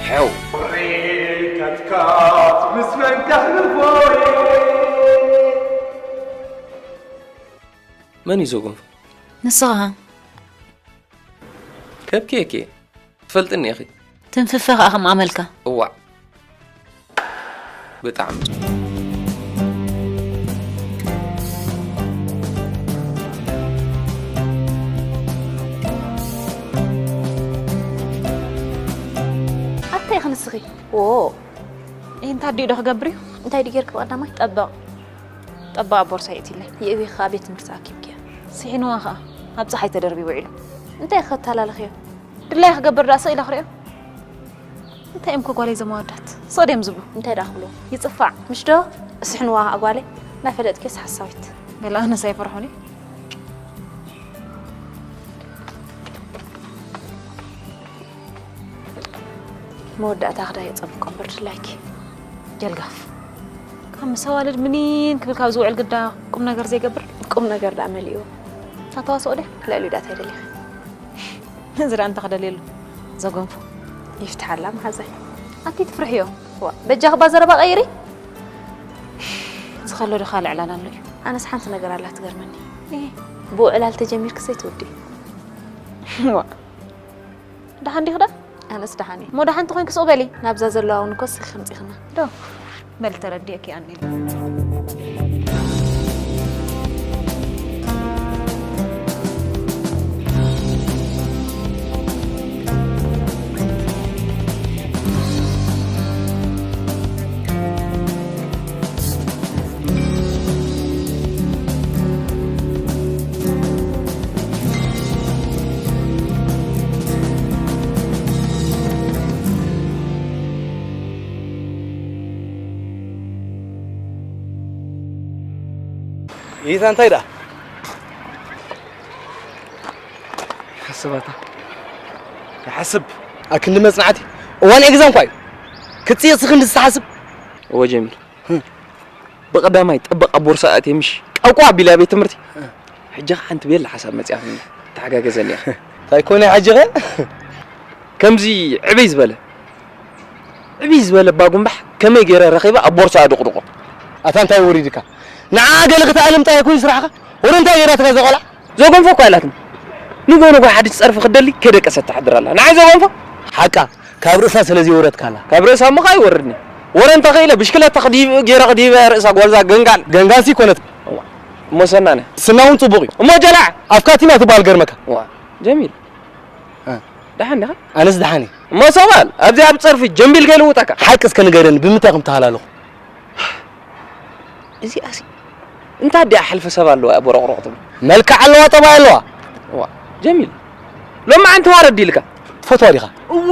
ሕው። መን እዩ ዘጎንፎ? ንስኻ። ከብኪ እኪ ትፈልጥኒ ኢኺ። ትንፍፈ ከኣ ከም ኣመልካ። እዋዕ። ብጣዕሚ። ኣታይ ኢኺ ንስኺ? ዎ። እንታይ ድዩ ዶ ክገብር እዩ? እንታይ ድዩ ጌርኪ ብቐዳማይ? ጠበቕ። ጠበቕ ኣብ ቦርሳ የእትይለይ። የእብይ ከኣ ቤት ትምህርቲ ኣኪብክያ። ስሒንዋ ከኣ ኣብ ጸሓይ ተደርቢቡ ውዒሉ። እንታይ ኢኺ ከተላልኽዮ? ድላይ ክገብር ደኣ ስቕ ኢለ ክሪኦ። እንታይ እዮም ከ ጓለይ ዘመዋዳት? ስቕ ድዮም ዝብሉ? እንታይ ደኣ ክብሉ? ይጽፋዕ። ምሽ ዶ? ስሕንዋ ከኣ ጓለይ። እናፈለጥክዮስ ሓሳዊት። በላ ኣነስ ኣይፈርሖን እየ። መወዳእታ ክዳ የጸብቆ እምበር ድላይኪ። ጀልጋፍ። ካብ ምስ ኣዋልድ ምኒን ክብል ካብ ዝውዕል ግዳ ቁም ነገር ዘይገብር? ቁም ነገር ደኣ መሊእዎ። እታ ተዋስኦ ድያ? ልዕሊኡ ደኣ እንታይ ደሊኺ? እዚ ደኣ እንታይ ክደልየሉ? ዘጎንፎ። ይፍትሓላ መሓዛይ። ኣቲ ትፍርሕዮ? ዋ፣ በጃኺ እባ ዘረባ ቀይሪ። እዚ ከሎ ዶ ካልእ ዕላል ኣሎ እዩ? ኣነስ ሓንቲ ነገር ኣላ ትገርመኒ። እህ። ብኡ ዕላል ተጀሚርኪ ዘይትውድኢ። ዋ። ደሓን ዲኺ ዳ? ኣነስ ደሓን እየ። እሞ ደሓን እንተኾይንኪ ስቕ በሊ። ናብዛ ዘለዋ እውን እኮ ስኺ ከምፂኽና። ዶ? በል ተረዲእኪ ኣኒል። ኢታ እንታይ ደኣ? ሓስባታ። ይሓስብ። ኣክንዲ መጽናዕቲ። እዋን ኤግዛም እኳ እዩ። ክትጽይቕ ስኽንዲ ዝተሓስብ። እወ ጀሚል። ህም። ብቐዳማይ ጠበቕ ኣብ ቦርሳ ኣእትየ ምሽ ቀውቋው ኣቢለ ኣብ ቤት ትምህርቲ። እ። ሕጂ ኸዓ ሓንቲ ቤላ ሓሳብ መጺኣትኒ። ተሓጋገዘኒ ኢኻ። እንታይ ኮነ ሕጂ ኸ? ከምዚ ዕብይ ዝበለ፣ ዕብይ ዝበለ ባጉምባሕ ከመይ ገይረ ረኺበ ኣብ ቦርሳ ኣድቕድቖ? ኣታ እንታይ ወሪድካ? ንዓ ገለ ክትኣልም ጥራይ ኣይኮን ስራሕኻ? ወረ እንታይ ገይራትካ እዛ ቆልዓ? ዘጎንፎ እኳ ኢላትኒ። ንጎ ንጎ ሓድሽ ጸርፊ ክትደሊ ከይደቀሰት ትሓድር ኣላ። ንዓይ ዘጎንፎ? ሓቃ፣ ካብ ርእሳ ስለ ዘይወረድካላ። ካብ ርእሳ እሞ ከኣ ይወርድኒ። ወረ እንተኽኢለ ብሽክለታ ክድይብ-፣ ገይረ ክድይበ ርእሳ ጓልዛ ገንጋል። ገንጋልሲ ይኮነት። እዋ፣ እሞ ሰናነ። ስና እውን ጽቡቕ እዩ። እሞ ጀላዕ። ኣፍካቲማ ትበሃል ገርመካ። እዋ፣ ጀሚል። እ። ደሓን ዲኻ? ኣነስ ደሓን እየ። እሞ ሰባል፣ ኣብዚ ኣብ ጸርፊ ጀምቢል ከይልውጠካ። ሓቂ እስከ ንገረኒ፣ ብምንታይ ከም ተሃላለኹ? እዚኣሲ እንታይ ድያ ሕልፊ ሰብ ኣለዋ እያ ቦሮቕሮቕ ትብል? መልክዕ ኣለዋ፣ ጠባይ ኣለዋ። እዋ፣ ጀሚል፣ ሎሚ ዓንተ ዋረድ ኢልካ። ትፈትዋ ዲኻ? እዎ፣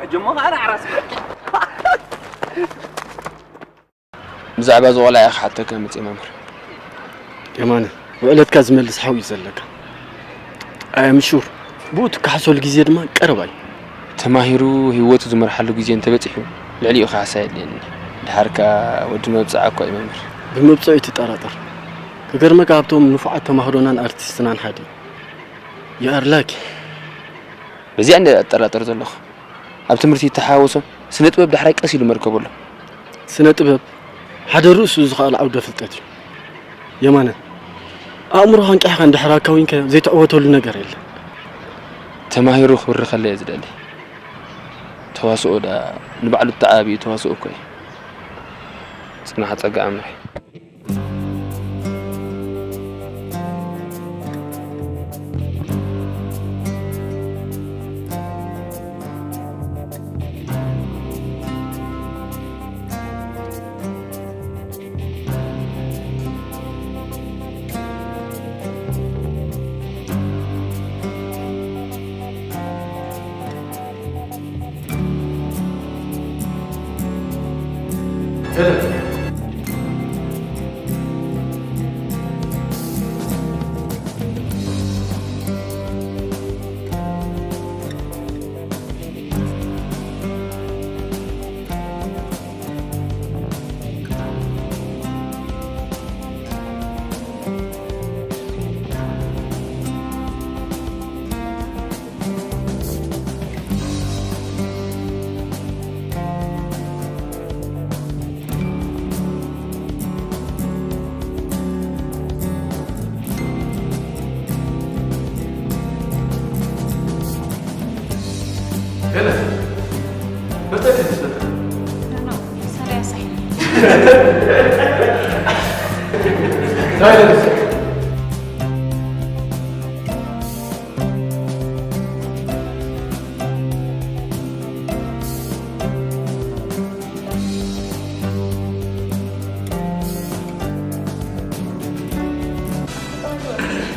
ሕጂ እሞ ኸዓ ንዓራስ። ብዛዕባ እዚ ቆልዓ እየ ክሓተካ መፅእ መምህር። የማነ፣ ውዕለትካ ዝመልስ ሓው እዩ ዘለካ። I am sure። ብኡ ትከሓሰሉ ግዜ ድማ ቀረባ እዩ። ተማሂሩ ህይወቱ ዝመርሓሉ ግዜ እንተበፂሑ፣ ልዕሊኡ ክሓሳ የድልየኒ። ድሓር ከኣ ወዲ መብጽዓ እኳ እዩ መምህር። ብመብጽዑ ኣይትጠራጠር። ክገርመካ፣ ካብቶም ንፉዓት ተማሃሮናን ኣርቲስትናን ሓደ እዩ። You are lucky። በዚኣ እንደ ኣጠራጠር ዘለኹ። ኣብ ትምህርቲ ይተሓዋወሶ፣ ስነ ጥበብ ዳሕራይ ቀስ ኢሉ መርከቡ ኣሎ። ስነ ጥበብ ሓደ ርእሱ ዝኸኣለ ዓውደ ፍልጠት እዩ። የማነ፣ ኣእምሮኻ ኣንቂሕካ እንድሕር ኣካዊንካዮ ዘይትዕወተሉ ነገር የለን። ተማሂሩ ክብሪ ከለየ ዝደሊ። ተዋስኦ ደኣ ንባዕሉ እተዓብዩ ተዋስኦ እኮ እዩ። ጽናሕ ጸጋ ኣምርሒ።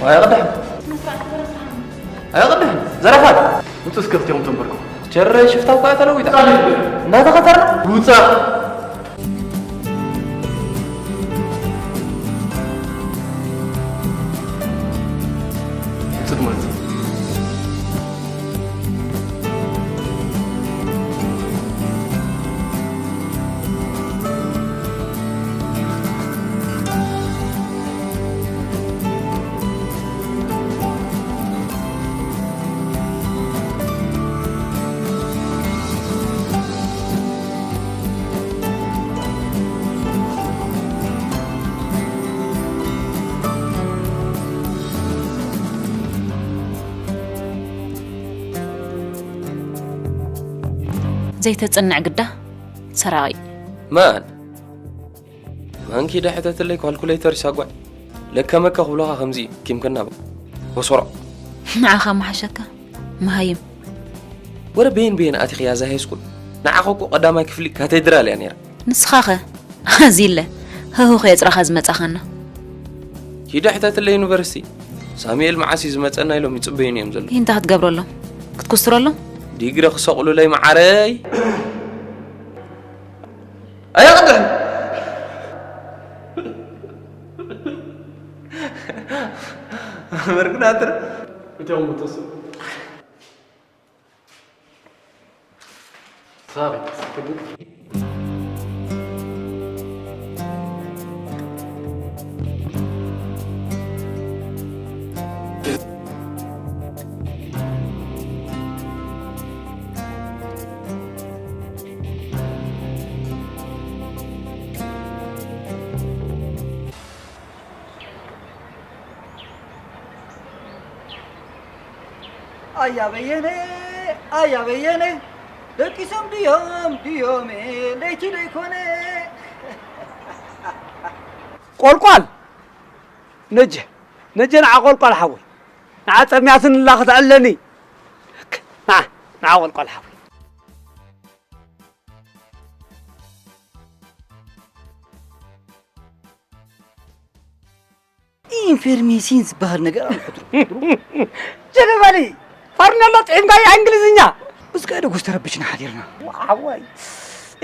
ኣይቕድሕን። ኣይቕድሕን። ዘረፋት። ውጹ እስከ ኣብቲኦም ተንበርኩ። ቸረ ሽፍታ እኳ ተለዊጣ። እንዳተኸተርና። ውጻ። ጽድመት። ዘይተጽንዕ ግዳ ሰራቒ። ማን? ማን ኪዳ ሕተትለይ ካልኩሌተር ይሳጓዕ። ለከመከ ክብሎኻ ከምዚ እዩ፣ ኪምክና በ-፣ ወሰሮ። ንዓኻ መሓሸካ፣ መሃይም። ወረ በየን በየን ኣቲኽያ እዛ ሃይስኩል? ንዓኻ እኮ ቀዳማይ ክፍሊ ካቴድራል እያ ነይራ። ንስኻኸ? ኣዚለ፣ ህሁኸ የጽራኻ ዝመጻኻና። ኪዳ ሕተትለይ ዩኒቨርሲቲ። ሳሙኤል መዓስ እዩ ዝመጸና ኢሎም ይጽበዩኒ እዮም ዘለዉ። እንታይ ክትገብረሎም? ክትኩስትረሎም? ዲግሪ ክሰቕሉለይ መዓረይ። ኣየቕድሕን። መርግናትር። እቶም ምጥሱ። ሳሪ። ኣያ በየነ፣ ኣያ በየነ፣ ደቂሶም ድዮም፣ ድዮም፣ ለይቲ ደይኮነ። ቆልቋል፣ ነጀ፣ ነጀ ንዓ ቆልቋል ሓወይ። ንዓ ጸምያትንላ ክትዕለኒ። ንዓ፣ ንዓ ቆልቋል ሓወይ። ኢንፈርሜሽን ዝበሃል ነገር ኣሎ ሕድሩ። ጀለባሊ፣ ፋርኔሎ ጥዒምካያ እንግሊዝኛ። እስከ ደጉስ ተረብሽና ሓዲርና። ሓወይ፣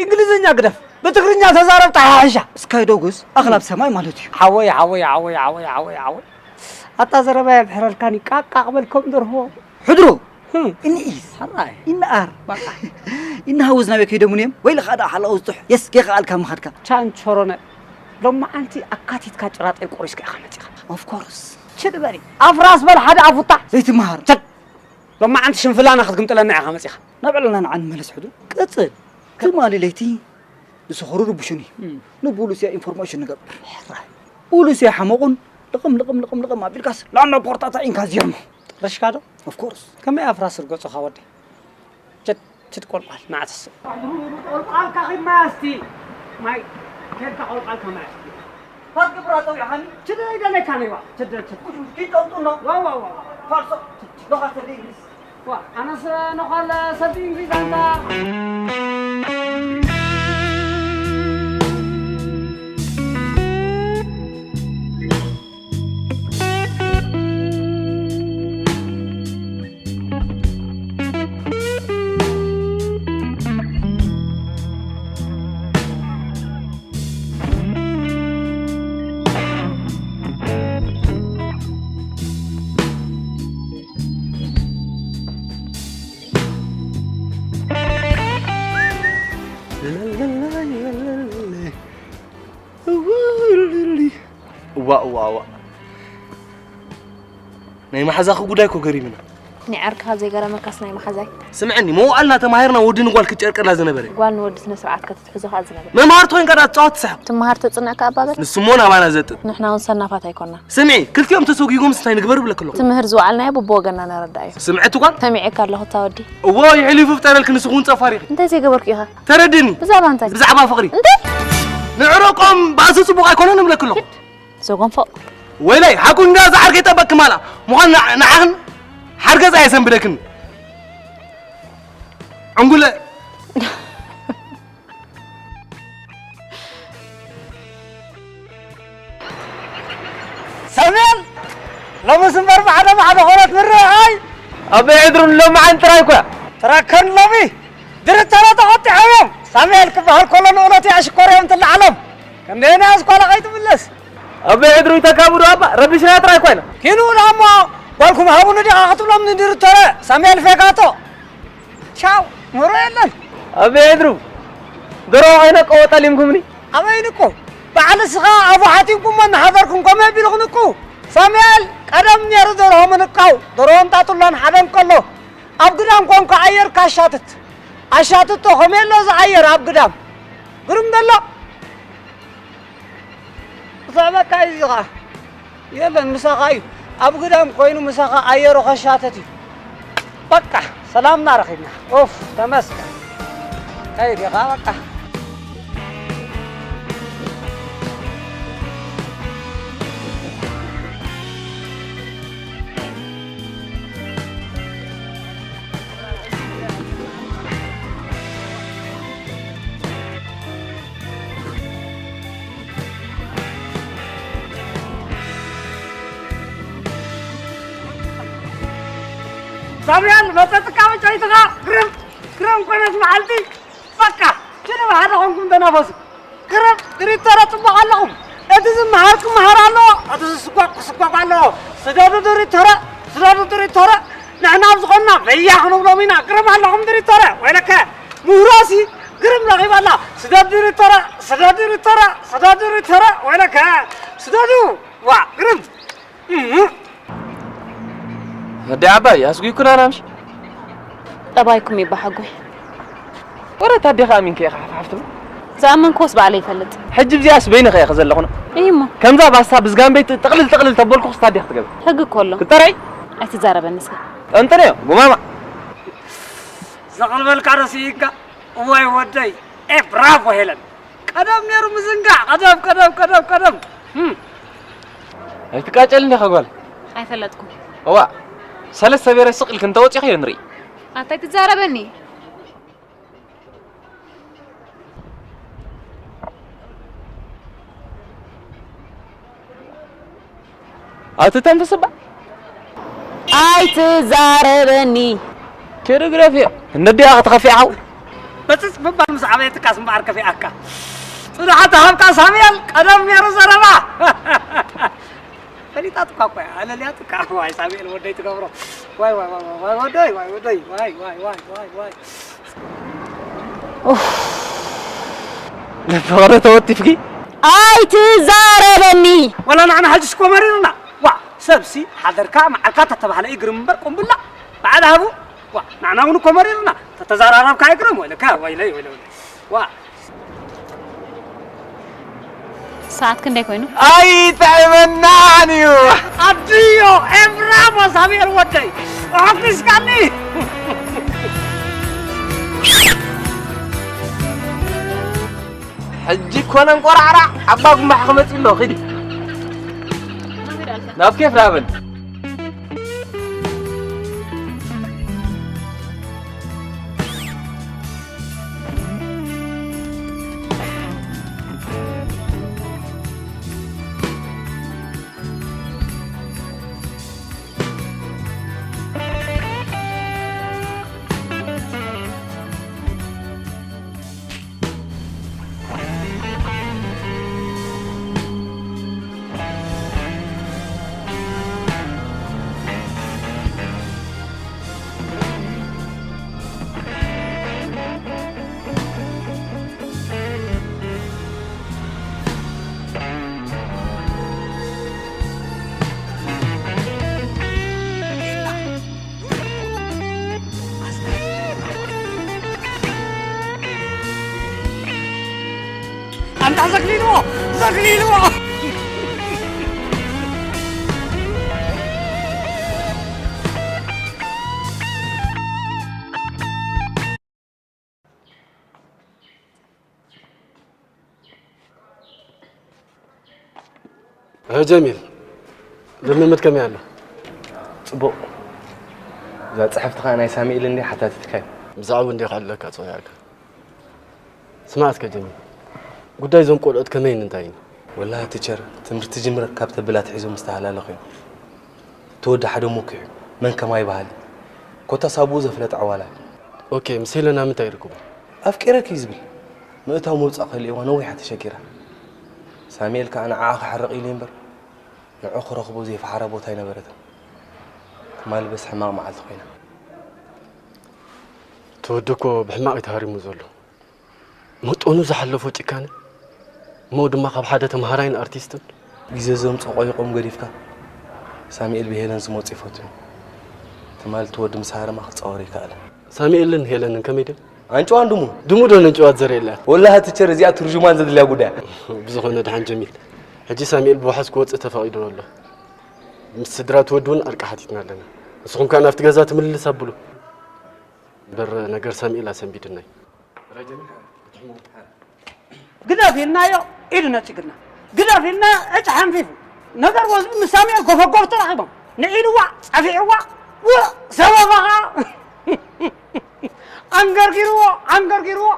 እንግሊዝኛ ግደፍ፣ ብትግርኛ ተዛረብ ተሓሓሻ። እስካይ ደጉስ ኣኽላብ ሰማይ ማለት እዩ። ሓወይ፣ ሓወይ፣ ሓወይ፣ ሓወይ፣ ሓወይ፣ ሓወይ። ኣታ ዘረባ የብሕረልካኒ፣ ቃቃ ክበልኩም ደርሆ። ሕድሩ፣ እኒኢስ ሕራይ። ይነኣር። በቃ። ይነሃውዝ ናበይ ከይዶም እዮም? ወይ ለኻ ደኣ ሓላው ዝጡሕ። የስ፣ ከይኸኣልካ ምኻድካ። ቻንቾሮነ፣ ሎማዓንቲ ኣካቲትካ ጭራጠይ ቆሪስካ ኢኻ መጺኻ። Of course። ችድ በሊ። ኣፍራስ በል ሓደ ኣፉታ። ዘይትመሃር። ቸድ። ሎማዓንቲ ሽንፍላና ክትግምጥለና ኢኻ መጺኻ። ናብ ዕለና ንዓ ንመለስ ሕዱ። ቅጽል። ትማሊ ለይቲ ንስኽሩ ርብሹኒ። እም። ንቡሉስያ ኢንፎርሜሽን ንገብር። ሕራይ። ቡሉስያ ሓመቑን ልቕም፣ ልቕም፣ ልቕም፣ ልቕም ኣቢልካስ ላና ፖርታታ ኢንካ ዚርሞ። ጥርሽካ ዶ? Of course። ከመይ ኣፍራስ ርገጹኻ ወደይ? ችድ፣ ችድ ቆልቋል፣ ንዓ ተስእ። ቆልቋልካ ኺድ ማይ ኣስቲ። ማይ፣ ኬድካ ቆልቋልካ ማይ ኣስቲ። ታት ግብራ ጸዊዕኻኒ? ችድ ኣይደለካ ነይዋ። ችድ፣ ችድ። ኪድ ጠውጡና። ዋ፣ ዋ፣ ዋ፣ ዋ። ፋርሶ። ችድ፣ ችድ። ሎኻ ሰዲ እንግሊዝ። ዋ፣ ኣነስ ነዃል ሰዲ እንግሊዝ ኣንታ። እዋ፣ እዋ፣ እዋ። ናይ መሓዛኺ ጉዳይ እኮ ገሪምና። ናይ ዓርክኻ ዘይገረመካስ ናይ መሓዛይ? ስምዕኒ፣ መዋእልና ተማሂርና ወዲ ንጓል ክትጨርቀላ ዝነበረ። ጓል ንወዲ ስነ ስርዓት ክትትሕዞ ከኣ ዝነበረ። መምሃርቲ ኮይንካ ደኣ ትጻወት ትስሕቕ። ትመሃር ተጽንዕካ ኣባበል? ንሱ እሞ ናባና ዘጥብ። ንሕና እውን ሰናፋት ኣይኮና። ስምዒ፣ ክልቲኦም ተሰጒጎምስ እንታይ ንግበር እብለኪ ኣለኹ። ትምህር ዝወዓልናዮ በብወገንና ነረድኣዮ። ስምዕቲ ጓል? ሰሚዐካ ኣለኹ እታ ወዲ። እዎ፣ ይሕሊፉ ፍጠረልኪ ንስኺ እውን ጸፋር ኢኺ። እንታይ ዘይገበርኩ ኢኻ? ተረድኒ። ብዛዕባ እንታይ? ብዛዕባ ፍቕሪ። እንታይ? ንዕረቆም ባእሲ ጽቡቕ ኣይኮነን እብለኪ ኣለኹ። ኪድ፣ ዘጎንፎ። ወይለይ፣ ሓቁ እንዳ ዝዓርከይ ጠበቅኪ ማላ። ምዃን ንዓ-፣ ንዓኽን ሓርገጽ ኣየሰንብደክን። ዕንጉለ። ሳሙኤል፣ ሎምስ እምበር ብሓደ ብሓደ ኾነት ምርኣይ። ኣቦይ ዕድሩን ሎምዓን ጥራይ እኮ እያ። ትረከን ሎሚ ድርተረ ተቐጢዖም እዮም። ሳሙኤል ክበሃል ከሎ ንእውነት እያ ሽኮር እዮም ትለዓሎም። ክንደየናይ ኣስኳላ ከይትምለስ። ኣቦይ ዕድሩ ይተካብዱ ኣባ፣ ረቢሽና ጥራይ እኮ ኢና። ኪኑ እሞ ጓልኩም ሃቡኒ ዲኻ ክትብሎም ንድርተረ ሳሙኤል ፌጋቶ። ቻው፣ ምህሮ የለን። ኣበይ ዕድሩ? ደርሆ ከይነቀወ ጠሊምኩምኒ። ኣበይ ንቆ? በዓል እስኻ ኣፉ ሓቲምኩሞ እናሓደርኩም ከመይ ኣቢልኩም ንቁ? ሳሙኤል፣ ቀደም ነይሩ ደርሆ ምንቃው። ደርሆ እንጣጥሎን ሓደን ከሎ ኣብ ግዳም ኮንኩ ኣየር ካሻትት። ኣሻትቶ ከመይ ኣሎ እዚ ኣየር ኣብ ግዳም? ግርም ደሎ። ክስዕበካ እዩ እዚ ኸዓ። የለን፣ ምሳኻ እዩ። ኣብ ግዳም ኮይኑ ምሳኻ ኣየሩ ከሻትት እዩ። በቃ፣ ሰላምና ረኺብና። ኡፍ፣ ተመስገን። ከይድ ኢኻ፣ በቃ። ሳሙኤል፣ መጸጽካ መጫወቲኻ ግርም፣ ግርም ኮነት መዓልቲ። በቃ፣ ሽዑ ብሓደ ኾንኩም ተናፈሱ። ግርም፣ ድሪቶረ ጽቡቕ ኣለኹም። እቲ ዝመሃር ክመሃር ኣለዎ፣ እቲ ዝስጓግ ክስጓግ ኣለዎ። ስደዱ ድሪቶረ፣ ስደዱ ድሪቶረ። ንሕና ኣብ ዝኾንና በያ ክንብሎም ኢና። ግርም ኣለኹም ድሪቶረ። ወይለከ፣ ምህሮሲ ግርም ረኺባ ኣላ። ስደዱ ድሪቶረ፣ ስደዱ ድሪቶረ፣ ስደዱ ድሪቶረ። ወይለከ፣ ስደዱ። ዋ፣ ግርም። እህ። ኣደ ዓባይ፣ ኣስጒኩና ናምሽ። ጠባይኩም ይባሓጎይ። ወረ ታዴኻ ኣሚንከ ኢኻ ሓፍሓፍትም? ዝኣመንክዎስ ባዕለይ ይፈልጥ። ሕጂ እዚኣስ በይነኸ ኢኸ ዘለኹና? እዩሞ። ከምዛ ባስታ ብዝጋምበይ ጥ-፣ ጥቕልል ጥቕልል ተበልኩኽስ ታዴ ክትገብር? ሕጊ እኮ ኣሎ። ክተረይ? ኣይትዛረበኒ እስከ። ጠንጥነዮ፣ ጉማማ። ዘቕልበልካ ዶ ስኢንካ? እዋይ ወደይ። ኤ፣ ብራቮ ሄለን። ቀደም ነይሩ ምዝንጋዕ፣ ቀደም፣ ቀደም፣ ቀደም፣ ቀደም። እም። ኣይትቃጨል እንዲኻ ጓል። ኣይፈለጥኩ። እዋ፣ ሰለስተ ቤረ ስቕ ኢልክ እንተወፂኺ ንርኢ። ኣታ ኣይትዛረበኒ። ኣቲ ተንፍስ እባ። ኣይትዛረበኒ። ኬዱ ግደፍዮ። እንድያ ክትኸፍያ ሓው። በጽጽ ምባል ምስ ዓበየትካስ እምበኣር ከፊኣካ። ጽንዓት ሃብካ ሳሙኤል፣ ቀደም ነይሩ ዘረባ። ፈሊጣትካ እኮ እያ፣ ኣለልያትካ። ዋይ ሳሙኤል ወደይ ትገብሮ። ዋይ፣ ዋይ፣ ዋይ፣ ዋይ፣ ዋይ፣ ወደይ፣ ዋይ፣ ወደይ፣ ዋይ፣ ዋይ፣ ዋይ፣ ዋይ፣ ዋይ። ኡፍ። ብፍቕሪ ተወቲፍኪ? ኣይትዛረበኒ። ወላ ንዓና ሕጅስ እኮ መሪርና። ዋ፣ ሰብሲ ሓደርካ መዓልካ ተተባህለ ይግርም እምበር ቁምብላ። በዓል ሃቡ። ዋ፣ ንዓና እውን እኮ መሪርና። ተተዛራረብካ ይግርም ወይለካ፣ ወይለይ፣ ወይለይ፣ ወይለይ። ዋ። ሰዓት ክንደይ ኮይኑ? ኣይጥዕመናን እዩ። ኣድዮ ኤፍራም ሳሚኤል ወደይ ኣሕጉስካኒ። ሕጂ ኮነ እንቆራዕራዕ ኣባ ጉማሕ ክመጽእ ኣሎ። ኺዲ ናብ ኬፍ ራበን። ኣንታ ዘግሊልዎ! ዘግሊልዎ! እ፣ ጀሚል፣ ልምምድ ከመይ ኣሎ? ጽቡቕ። እዛ ጽሕፍቲ ኸኣ ናይ ሳሙኤል እንድያ ሓታቲትካዮ? ብዛዕባኡ እንድየ ክሕልለካ ጸዊዐካ። ስማዕ እስከ ጀሚል፣ ጉዳይ እዞም ቆልዑት ከመይን እንታይን እዩ? ወላሂ ቲቸር፣ ትምህርቲ ጅምር ካብ ተብል ኣትሒዞም ዝተሃላለኹ እዮም። እቲ ወዲ ሓደ ሙኩሕ እዩ፣ መን ከማይ በሃሊ። ኮታስ ኣብኡ ዘፍለጠ ዕዋላ እዩ። ኦኬ፣ ምስ ሄለና ምንታይ ይርክቦ? ኣፍቂረኪ እዩ ዝብል። ምእታው ምውጻእ ከልእዋ ነዊሓ ተሸጊራ። ሳሙኤል ከኣ ንዓኣ ክሕርቕ ኢሉ እምበር፣ ንዑ ክረኽቦ ዘይፈሓራ ቦታ ኣይነበረትን። ትማሊ በስ ሕማቕ መዓልቲ ኮይና። እቲ ወዲ እኮ ብሕማቕ እዩ ተሃሪሙ ዘሎ። መጠኑ ዝሓለፎ ጭካነ፣ እሞ ድማ ካብ ሓደ ተምሃራይን ኣርቲስትን። ግዜ ዘምጽኦ ቆይቆም ገዲፍካ፣ ሳሙኤል ብሄለን ዝመጹ ይፈትኑ። ትማሊ እቲ ወዲ ምስ ሃረማ ክጻወር ኣይከኣለን። ሳሙኤልን ሄለንን ከመይ ድዮም? ኣንጭዋን ድሙን። ድሙ ዶ ነንጭዋት ዘርእየላ? ወላሂ ቲቸር፣ እዚኣ ትርጅማን ዘድልያ ጉዳይ። ብዝኾነ ደሓን ጀሚል። ሕጂ ሳሙኤል ብዋሕስ ክወጽእ ተፈቒድዎ ኣሎ። ምስ ስድራ እቲ ወዲ እውን ዕርቂ ሓቲትና ኣለና። ንስኹም ከኣ ናብቲ ገዛ ትምልስ ኣብሉ። እምበር ነገር ሳሙኤል ኣሰንቢድናይ። ግደፍ ኢልናዮ፣ ኢዱ ነጺግና። ግደፍ ኢልናዮ፣ ዕጭ ሓንፊፉ። ነገር ወዝቢ ምስ ሳሙኤል ጎፈጎፍ ተራኺቦም። ንዒልዋ፣ ጸፊዕዋ፣ ውእ፣ ሰበባ ኸኣ ኣንገርጊርዎ፣ ኣንገርጊርዎ።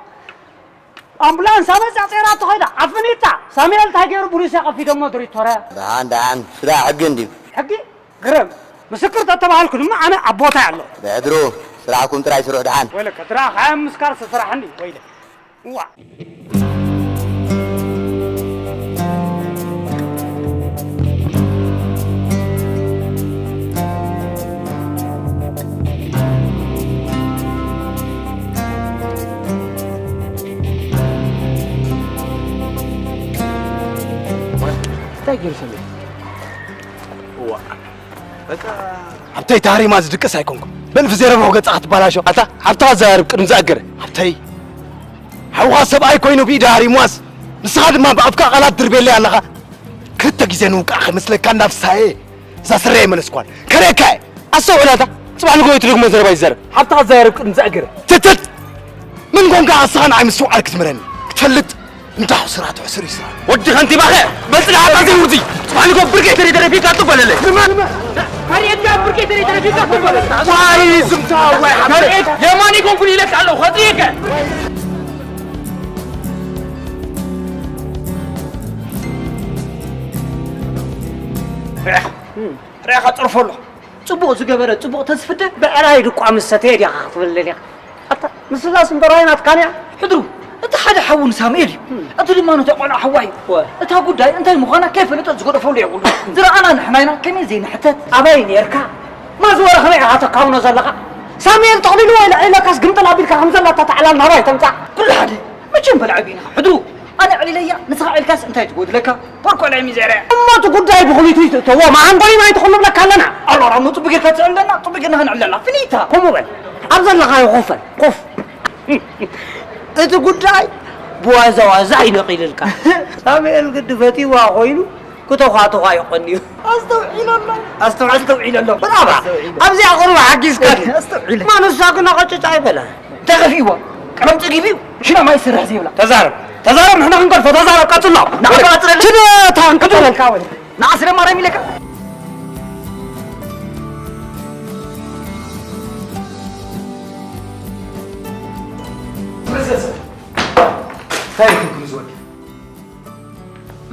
ኣምቡላንስ ኣመጻ ጼራ ተኸይዳ፣ ኣፍኒታ። ሳሙኤል እንታይ ገይሩ? ቡሊስ ኣቐፊዶሞ፣ ዶሪቶረ። ደሓን፣ ደሓን፣ ስራሕ ሕጊ እንድዩ። ሕጊ? ግረም። ምስክር ተተባሃልኩ ድማ ኣነ ኣብ ቦታይ ኣለኹ። ብሕድሩ ስራሕኩም ጥራይ ስርሑ ደሓን። ወይለከ፣ ድራኻ ምስካር ስራሕ እንዲ፣ ወይለ። እዋ። እንታይ ገይሩ ሰሚር? እዋ። በቃ። ኣብተይ ታሪማ ዝድቅስ ኣይኮንኩ። በልፊ ዘይረብሑ ገጻ ክትባላሾ። ኣታ፣ ኣብታ ኣዘራርብ ቅድሚ ዝኣገረ። ኣብተይ። ሓውኻ ሰብኣይ ኮይኑ ብኢዳ ሃሪሙዋስ፣ ንስኻ ድማ ብኣፍካ ቃላት ድርቤለይ ኣለኻ። ክልተ ግዜ ንውቃዕ ከይመስለካ እንዳፍሳየ። እዛ ስረ የመለስኳን። ከርእየካ እየ። ኣስተውዕል ኣታ። ጽባሕ ንግሆ ትደግሞ ዘረባ ይዛረብ። ሓብታ ኣዘራርብ ቅድሚ ዝኣገረ። ትትት! ምን ኮንካ ኣስኻ ንዓይ ምስትውዓል ክትምህረኒ? ክትፈልጥ እንዳ ስራ ትሕስር ይስራ። ወዲ ከንቲባኸ በልጽጋ ኣታ ዘይውርዲ። ጽባሕ ንግሆ ብርቂ ተሪ ተረፊካ ትበለለ። ንመን? መሬት ብርቂ ተሪ ተረፊካ ትበለለ። ዋይ ዝምታ ዋይ ሓብተ። መሬት የማን ይኮንኩን ኢለካ ኣለኹ። ከጽየከ። ርኣኻ፣ ርኣኻ ጸርፎ ኣሎ። ጽቡቕ ዝገበረ ጽቡቕ ተዝፍደ ብዕራይ ድቋ ምስ ሰተየ ዲኻ ክትብል ደሊኻ? ኣታ ምስላስ እምበር ኣይናትካን እያ። ሕድሩ፣ እቲ ሓ ሓደ ሓዉ ንሳሙኤል እዩ። እቲ ድማ ነቲ ቆልዓ ሓዋ እዩ። እዋ። እታ ጉዳይ እንታይ ምዃና ከይፈለጠ ዝገደፈሉ የብሉ። ዝረኣና ንሕና ኢና፣ ከመይ ዘይንሕተት? ኣበይ ነርካ? ማዝወረ ከመይ ኢኻ ተካውኖ ዘለኻ? ሳሙኤል ጠቕሊሉ ወይ ልዒለካስ ግምጥል ኣቢልካ ከም ዘላ እታ ታዕላል ናባይ ተምጻእ? ኩሉ ሓደ። መቸም በል ዓቢና ሕድሩ። ኣነ ዕሊለያ፣ ንስኻ ዕልካስ እንታይ ትጎድለካ? በርኮ ላይ ሚዘርያ። እሞ እቲ ጉዳይ ብኽሊቱ ይትእተዎ፣ መዓንቆይ ማይ ትኹን ንብለካ ኣለና። ኣሮራ፣ እሞ ጽቡቅ ጌርካ ትዕልለና፣ ጽቡቅ ጌርና ክንዕለላ። ፍኒታ። ከምኡ በል። ኣብ ዘለኻዮ ኮፍ በል፣ ኮፍ። እቲ ጉዳይ ብዋዛ ዋዛ ኣይነቒልልካ። ሳሙኤል ግዲ ፈቲዋ ኮይኑ ክተዃትዃ ይቐንዩ። ኣስተውዒለሎም። ኣስተውዒ-፣ ኣስተውዒለሎም። ብራባ። ኣስተውዒለ። ኣብዚኣ ቁሩብ ሓጊዝካኒ። ኣስተውዒለ። ማን እሳ ግን ኣቐጭጭ ኣይበላ። እንታይ ከፊእዋ? ቀለም ጸጊቡ እዩ። ሽና ማይ ይሰርሕ ዘይብላ። ተዛረብ። ተዛረብ፣ ንሕና ክንገድፎ። ተዛረብ፣ ቀጽሎ። ንዓኻ ቀጽለለይ። ትደታ እንቀበለልካ ወይ? ንዓ ስለ ማርያም ኢለካ። እንታይ ኢልኩም ዝወዲ?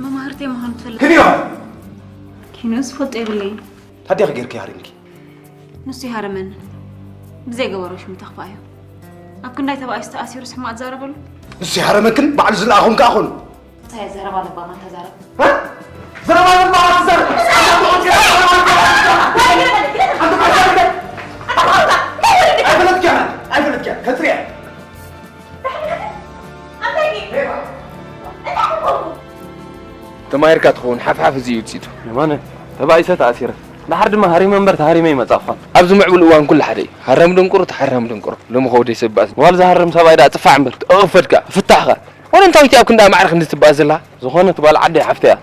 መማህርተይ ምዃኑ ትፈልጥ? ክንዮ! ኪኖ ዝፈልጦ የብለይን። ታዲያ ጌርኪ ሃሪምኪ? ንሱ ይሃረመኒ። ብዘይገበሮ ሽሙ ተኽፋ እዩ። ኣብ ክንዳይ ተባኢሱ ተኣሲሩ ስሕማ ትዛረበሉ? ንሱ ይሃረመክን ባዕሉ ዝለኣኹም ከኣ ኾኑ። እንታይ ዘረባ ለባማ ተዛረብ። እ? ዘረባ ለባማ ተዛረብ። ኣይፈለጥክያን፣ ኣይፈለጥክያን። ከጽርያ። ተማሂርካ ትኸውን፣ ሓፍሓፍ እዚ እዩ ውጽኢቱ። የማነ፣ ተባኢሰ ተኣሲረ። ደሓር ድማ ሃሪመ እምበር ተሃሪመ ይመጻእኳ። ኣብዚ ምዕቡል እዋን ኩሉ ሓደ እዩ። ሃራም ደንቁሩ፣ ተሓራም ደንቁሩ። ሎሚ ከወደይ ሰብ ባእሲ። ዋላ ዝሃርም ሰብኣይ ደኣ ጽፋዕ እምበር፣ ተቐፈድካ፣ ፍታሕካ። ዋላ እንታይ እቲ ኣብ ክንዳ ማዕረ ክንዲ ትባእ ዘላ? ዝኾነት ጓል ዓደይ ሓፍተይ እያ።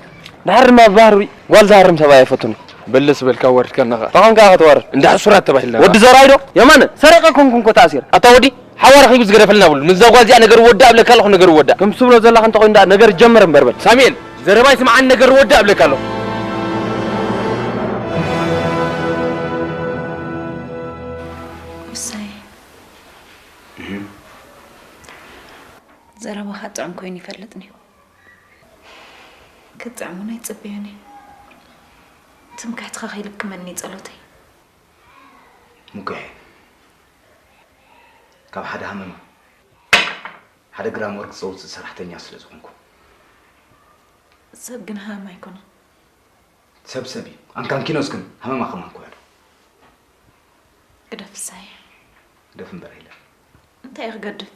ደሓር ድማ ባህሪ ጓል ዝሃርም ሰብኣይ ኣይፈቱን። በለስ በልካ ወርድካ እናኻ። ተኾንካ ኢኻ ትዋረድ። እንዳ ሕሱራት ተባሂልና። ወዲ ዘርኣይ ዶ? የማነ፣ ሰሪቐ ኮንኩ እኮ ተኣሲረ። ኣታ ወዲ፣ ሓዋ ረኺቡ ዝገደፈልና ብሉ። ምስዛ ጓል እዚኣ ነገር ወዲ ኣብለካ ኣለኹ፣ ነገር ወዳ። ከም ትብሎ ዘለኻ እንተኾይኑ ደኣ ነገር ጀመር እምበር በል። ሳሙኤል፣ ዘረባይ ስምዓኒ፣ ነገር ወዲ ኣብለካ ኣለኹ። ውሳይ። እህ። ዘረባኻ ጥዑም ኮይኑ ይፈልጥኒ እዩ። ክጥዕም እውን ኣይጽበዮን እየ። ትምክሕትኻ ከይልክመኒ ጸሎተይ። ሙኩሐ፣ ካብ ሓደ ሃመማ ሓደ ግራም ወርቂ ዘውጽእ ሰራሕተኛ ስለ ዝኾንኩ። ሰብ ግን ሃመማ ኣይኮነን። ሰብ ሰብ እዩ። ኣንካንኪኖስ ግን ሃመማ ከማን ኮያ ዶ? ግደፍ ፍሳየ። ግደፍ እምበር ኣይለ። እንታይ እዩ ክገድፍ?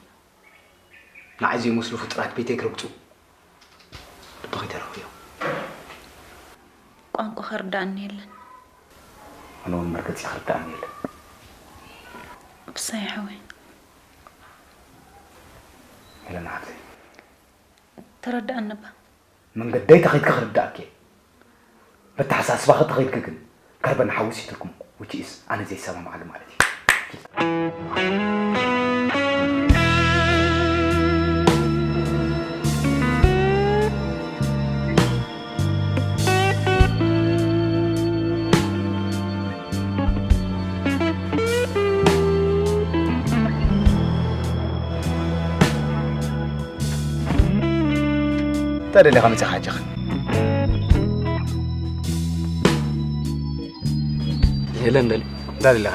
ንዓይ ዘይመስሉ ፍጡራት ቤተይ ክረግጹ ልብኺ ተረኽብዮ። ቋንቋ ክርዳእኒ የለን። ኣነ እውን መርገጺ ክርዳእኒ የለን። ብሳይ ሓወይ። ሄለና ሓብተይ። ተረዳእኒ እባ። መንገደይ ተኸይድኪ ክርዳእኪ እየ። በተሓሳስባኺ ተኸይድኪ ግን ከርበን ሓዊ ሲትርኩም፣ which is ኣነ ዘይሰማማዓሉ ማለት እዩ። እንታይ ደሊኻ መጺኻ ኣጆኻ? ሄለን ደሊ። እንታይ ደሊኻ?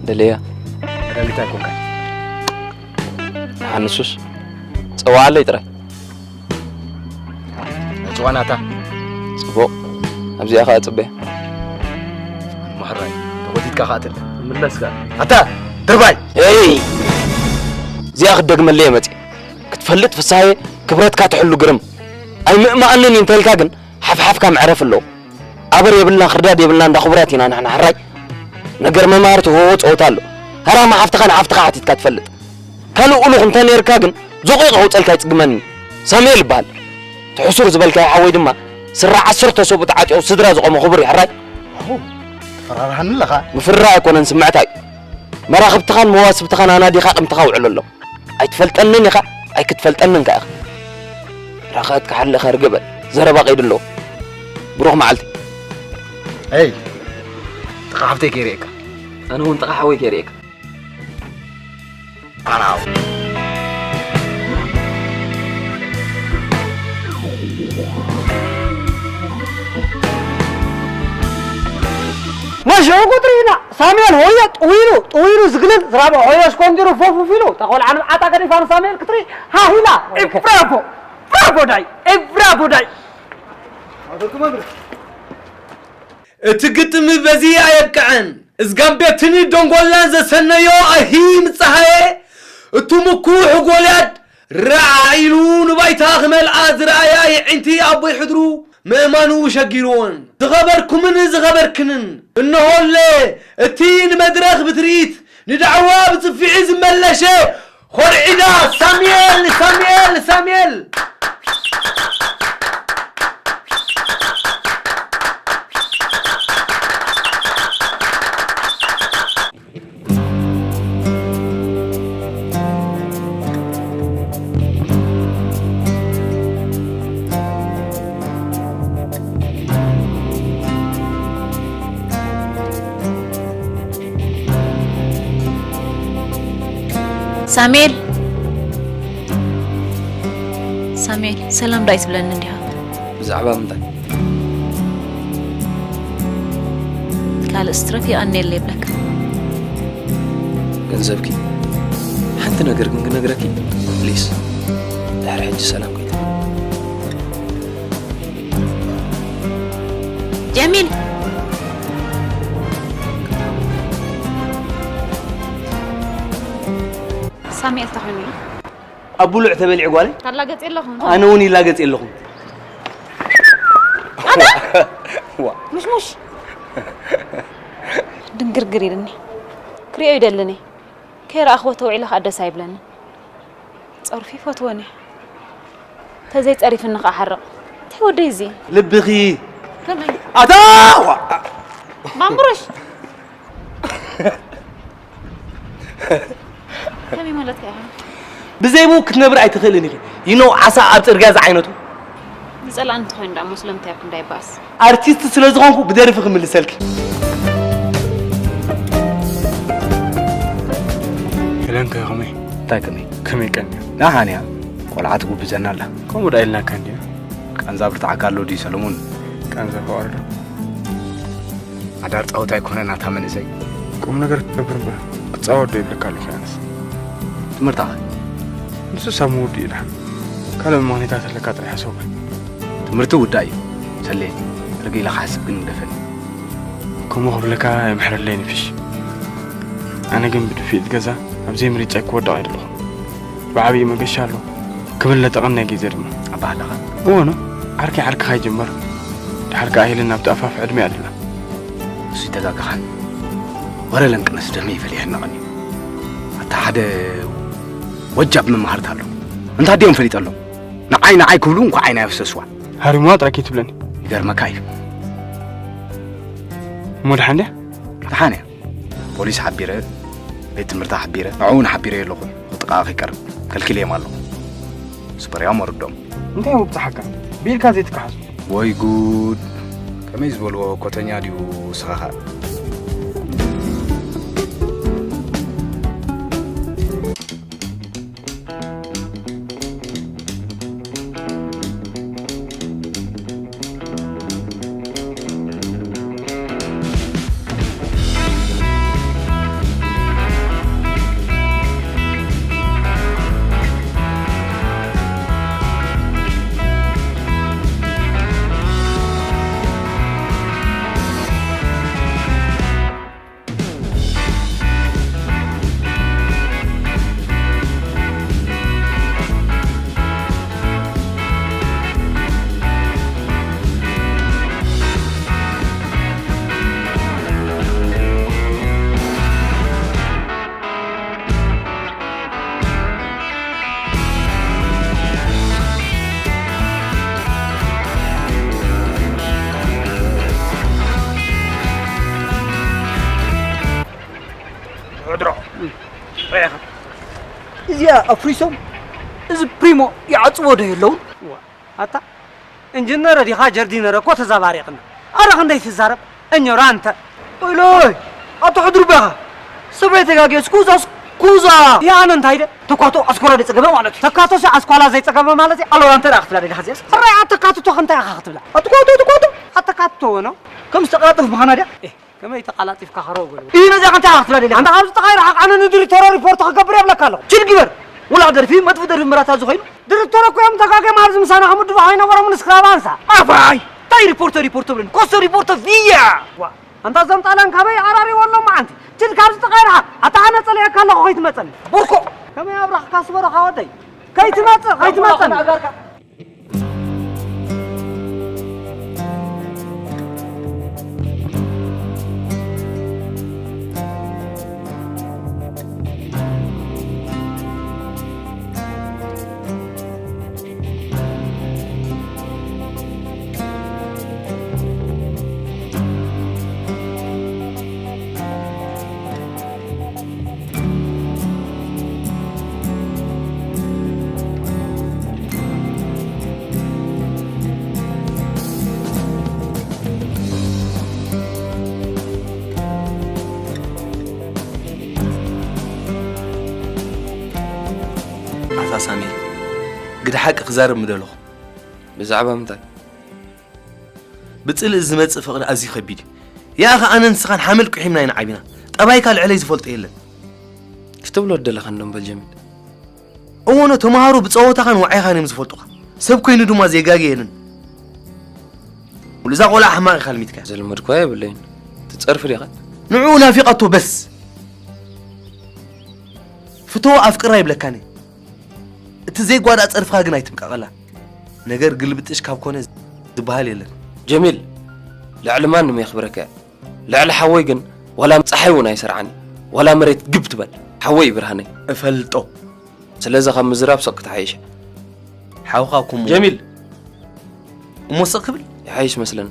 ደለያ። ደሊታ ኣይኮንካ። ሓንሱስ ጸዋዓለይ ጥራይ። ጽዋናታ። ጽቡቕ። ኣብዚኣ ኸኣ ጽበያ። ማሕራይ፣ ተጎቲትካ ኸኣ ትል። ምለስካ። ኣታ፣ ድርባይ! ኤይ! እዚኣ ክትደግመለይ እየ መጺእ። ክትፈልጥ ፍሳየ፣ ክብረትካ ትሕሉ ግርም። ኣይምእማኣንን እዩ እንተልካ ግን፣ ሓፍሓፍካ መዕረፍ ኣለዎ። ኣበር የብልና፣ ክርዳድ የብልና፣ እንዳ ክቡራት ኢና ንሕና፣ ሕራይ። ነገር መማህርቲ ሆሆ ጸወታ ኣሎ። ሃራማ ሓፍትኻ ንሓፍትኻ ሓቲትካ ትፈልጥ። ካልእ ኡሉኽ እንተ ነይርካ ግን፣ ዞቒቕ ኣውጸልካ ይጽግመኒ። ሳሙኤል ይበሃል። እቲ ሕሱር ዝበልካዮ ሓወይ ድማ፣ ስረ ዓሰርተ ሰብኡ ተዓጢቑ ስድራ ዝቖመ ክቡር እዩ፣ ሕራይ። ኦ፣ ትፈራርሃኒ ኣለኻ? ምፍርራህ ኣይኮነን፣ ስምዕታ እዩ። መራኽብትኻን መዋስብትኻን ኣናዲኻ ኣቕምትኻ ውዕለሎም። ኣይትፈልጠንን ኢኻ፣ ኣይክትፈልጠንን ከኣ ኢኻ። ራኸት ክሓልኻ ርግበል፣ ዘረባ ቀይዲ ኣለዎ። ብሩኽ መዓልቲ። ኤይ፣ ጥቓ ሓፍተይ ከይርእየካ። ኣነ እውን ጥቓ ሓወይ ከይርእየካ። ኣናው። መሸ ቁጥሪ ኢና ሳሙኤል ሆየ ጥዊሉ ጥዊሉ ዝግልል ዝራበ ሆየ ስኮንዲሩ ፎፉፍ ኢሉ ተቆልዓ ንብዓታ ገዲፋ ንሳሙኤል ክትሪ ሃሂላ። ኤ ብራቮ፣ ብራቮ ዳይ፣ ኤ ብራቮ ዳይ። እቲ ግጥም በዚ ኣየብቅዐን። እዝጋምቤትን ደንጎላን ዘሰነዮ ኣሂም ጸሃየ እቱ ምኩሕ ጎልያድ ራዕ ኢሉ ንባይታ ክመልኣ ዝረኣያ የዒንቲ ኣቦይ ሕድሩ ምእማኑ ሸጊርዎን። ዝኸበርኩምን ዝኸበርክንን እንሆለ እቲ ንመድረኽ ብትርኢት ንዳዕዋ ብጽፍዒ ዝመለሸ ኾርዒዳ ሳሙኤል ሳሙኤል ሳሙኤል። ሳሙኤል ሳሙኤል ሰላም ዶ ኣይትብለኒ እንዲኻ? ብዛዕባ ምንታይ? ካልእ ስትረፍ የቐንየለይ ይብለካ። ገንዘብኪ ሓንቲ ነገር ግን ክነግረኪ ፕሊስ። ድሕሪ ሕጂ ሰላም ከይትብል። ጀሚል ሳሙኤል ተኾይኑ እዩ። ኣብ ብሉዕ ተበሊዕ ጓለይ። ታላገጽ የለኹም። ኣነ እውን ይላገጽ የለኹም። ዋ። ሙሽሙሽ ድንግርግር ኢልኒ ክሪኦ ይደልኒ። ከይረኣኽዎ ተውዒለ ከዓ ደስ ኣይብለኒ። ጸርፊ ይፈትወኒ። ተዘይ ጸሪፍኒ ከዓ ሓርቕ። እንታይ ወደይ እዚ? ልብኺ ከመይ? ኣታ ዋ። ማሙሩሽ ከመይ ማለትካ ኢኻ? ብዘይብኡ ክትነብር ኣይትኽእልን ኢኺ። ይኖ ዓሳ ኣብ ጽርግያ ዝዓይነቱ። ዝጸላእኒ እንተኾይኑ ደኣ እሞ ስለምንታይ ኣብ ክንዳይ ይበኣስ? ኣርቲስት ስለ ዝኾንኩ ብደርፊ ክምልሰልኪ። ሄለን ከ ከመይ? እንታይ ከመይ? ከመይ ቀንያ? ደሓን እያ። ቆልዓ ትጉብዘና ኣላ። ከምኡ ደኣ ኢልናካ እንዲና። ቃንዛ ብርትዓካ ኣሎ ድዩ ሰለሙን? ቃንዛ ፍቓር ዶ? ሓዳር ጻወታ ኣይኮነን ኣታ መንእሰይ። ቁም ነገር ክትገብር እምበር ክትጻወት ዶ ይብለካ ኣለኹ ኣነስ። ትምህርትኻ? ንሱስ ኣብ ምውድኡ እዩ ደሓን። ካልእ ምኽንያታት ኣለካ ጥራሕ ሓሰብ በል። ትምህርቲ ውዳእ እዩ። ሰሌ፣ ርግእ ኢለ ክሓስብ ግን ግደፈኒ። ከምኡ ክብለካ የምሕረለይ ንፍሽ። ኣነ ግን ብድፍኢት ገዛ ኣብ ዘይምርጫይ ክወድቕ ኣይደለኹን። ብዓብዪ መገሻ ኣሎ ክብል ለጠቐናይ ግዜ ድማ። ኣባህላኻ? እወ ኖ፣ ዓርከይ ዓርክኻ ይጅመር። ድሓር ከኣ ሄለን ናብቲ ኣፋፍ ዕድመ ኣድላ። እሱ ይተጋግኻን። ወረ ለንቅነስ ደመይ ይፈል ይሕነቐኒ። ኣታ ሓደ ወጃብ መማህርታ ኣሎ። እንታ ድዮም ፈሊጠሎም? ንዓይ ንዓይ ክብሉ እንኳ ዓይና የፍሰስዋ። ሃሪሙዋ ጥራይ ከይትብለኒ። ይገርመካ እዩ። እሞ ደሓን ድያ? ደሓን እያ። ፖሊስ ሓቢረ፣ ቤት ትምህርቲ ሓቢረ፣ ንዕኡ እውን ሓቢረ ኣለኹ። ጥቓ ከይቀርብ ከልኪለዮም ኣለኹ። ስፐርያም ወርዶም። እንታይ ምብጽሓካ? ብኢድካ ዘይትከሓሱ። ወይ ጉድ! ከመይ ዝበልዎ ኮተኛ ድዩ ንስኻ ኸኣ? ዕድሮ ሬኻ እዚኣ ኣፍሪሶም እዚ ፕሪሞ ይዓጽዎ ዶ የለውን? ኣታ እንጅነረ ዲኻ ጀርዲነረ እኮ ተዛባሪቕና። ኣረ ክንደይ ትዛረብ እኞራ እንተ ኢሎይ ኣቶ ሕድሩ በኻ ሰብ ኣይተጋግየ ስኩዛ ስኩዛ። ያነ እንታይ ደ ተኳቶ ኣስኮራ ዘይጸገበ ማለት እዩ። ተካቶ ሲ ኣስኳላ ዘይጸገበ ማለት እዩ። ኣሎራ እንታይ ደኣ ክትብላ ደሊኻ እዚኣስ? ሕራይ ኣተካትቶ ክንታይ ኢኻ ክትብላ? ኣትኳቶ ኣትኳቶ ኣተካትቶ ወኖ ከም ዝተቐላጠፍ ምዃና ድያ? ከመይ ተቓላጢፍካ ከረው ገለ። እዩ ነዚኣ እንታይ ክትብላ ደሊኻ? ኣንታ ካብዚ ጥቓይ ረሓቕ፣ ኣነ ንዲሪቶሮ ሪፖርት ክገብር የብለካ ኣለኹ። ችል ግበር። ወላ ደርፊ መጥፊ ደርፊ ምራታ ዝኾይኑ። ዲሪቶሮ እኮ እዮም ተጋግዮም ኣብዚ ምሳና ክምድቡ ኣይነበሮምን ስክራብ ኣንሳ። ኣባይ! እንታይ ሪፖርቶ ሪፖርቶ ብለኒ? ኮሶ ሪፖርቶ ቪያ! ዋ፣ ኣንታ እዞም ጣልያን ካበይ ኣራሪዎ ኣለዉ መዓንቲ? ችል ካብዚ ጥቓይ ረሓቕ። ኣታ ኣነ ጸሊኤካ ኣለኹ ከይትመጸኒ። ቦርኮ! ከመይ ኣብራኽካ ስበረኻ ወደይ? ከይትመጽእ፣ ከይትመጸኒ። ኣታ ሳሚኤል፣ ግደ ሓቂ ክዛረብ ምደለኹ። ብዛዕባ ምንታይ? ብጽልኢ ዝመጽእ ፍቕሪ ኣዝዩ ከቢድ እዩ። ያእኸ ኣነ ንስኻን ሓመል ቁሒምና ኢና ዓቢና። ጠባይካ ልዕለይ ዝፈልጦ የለን። ክትብሎ ደለኻ እንዶ እምበል ጀሚል። እወ፣ ተምሃሮ ብጸወታኻን ዋዒኻን እዮም ዝፈልጡኻ። ሰብ ኮይኑ ድማ ዜጋገ የለን። ሙሉ እዛ ቆልዓ ሕማቕ ኢኻ ልሚትካ። ዘልመድኳ የብለይን። ትጸርፊ ዲኻ? ንዕኡ ናፊቐቶ በስ። ፍተዎ ኣፍቅራ ይብለካኒ። እቲ ዘይጓዳእ ጸርፍኻ ግን ኣይትብቀቐላ። ነገር ግልብጥሽ ካብ ኮነ ዝበሃል የለን። ጀሚል፣ ልዕሊ ማንም የኽብረካ እየ። ልዕሊ ሓወይ ግን ዋላ ጸሓይ እውን ኣይሰርዓኒ። ዋላ መሬት ግብ ትበል። ሓወይ ብርሃነይ። እፈልጦ። ስለዚ ካብ ምዝራብ ስቕ ክትሓይሽ። ሓውኻ እኮ እሞ ጀሚል። እሞ ስቕ ክብል ይሓይሽ መስለኒ።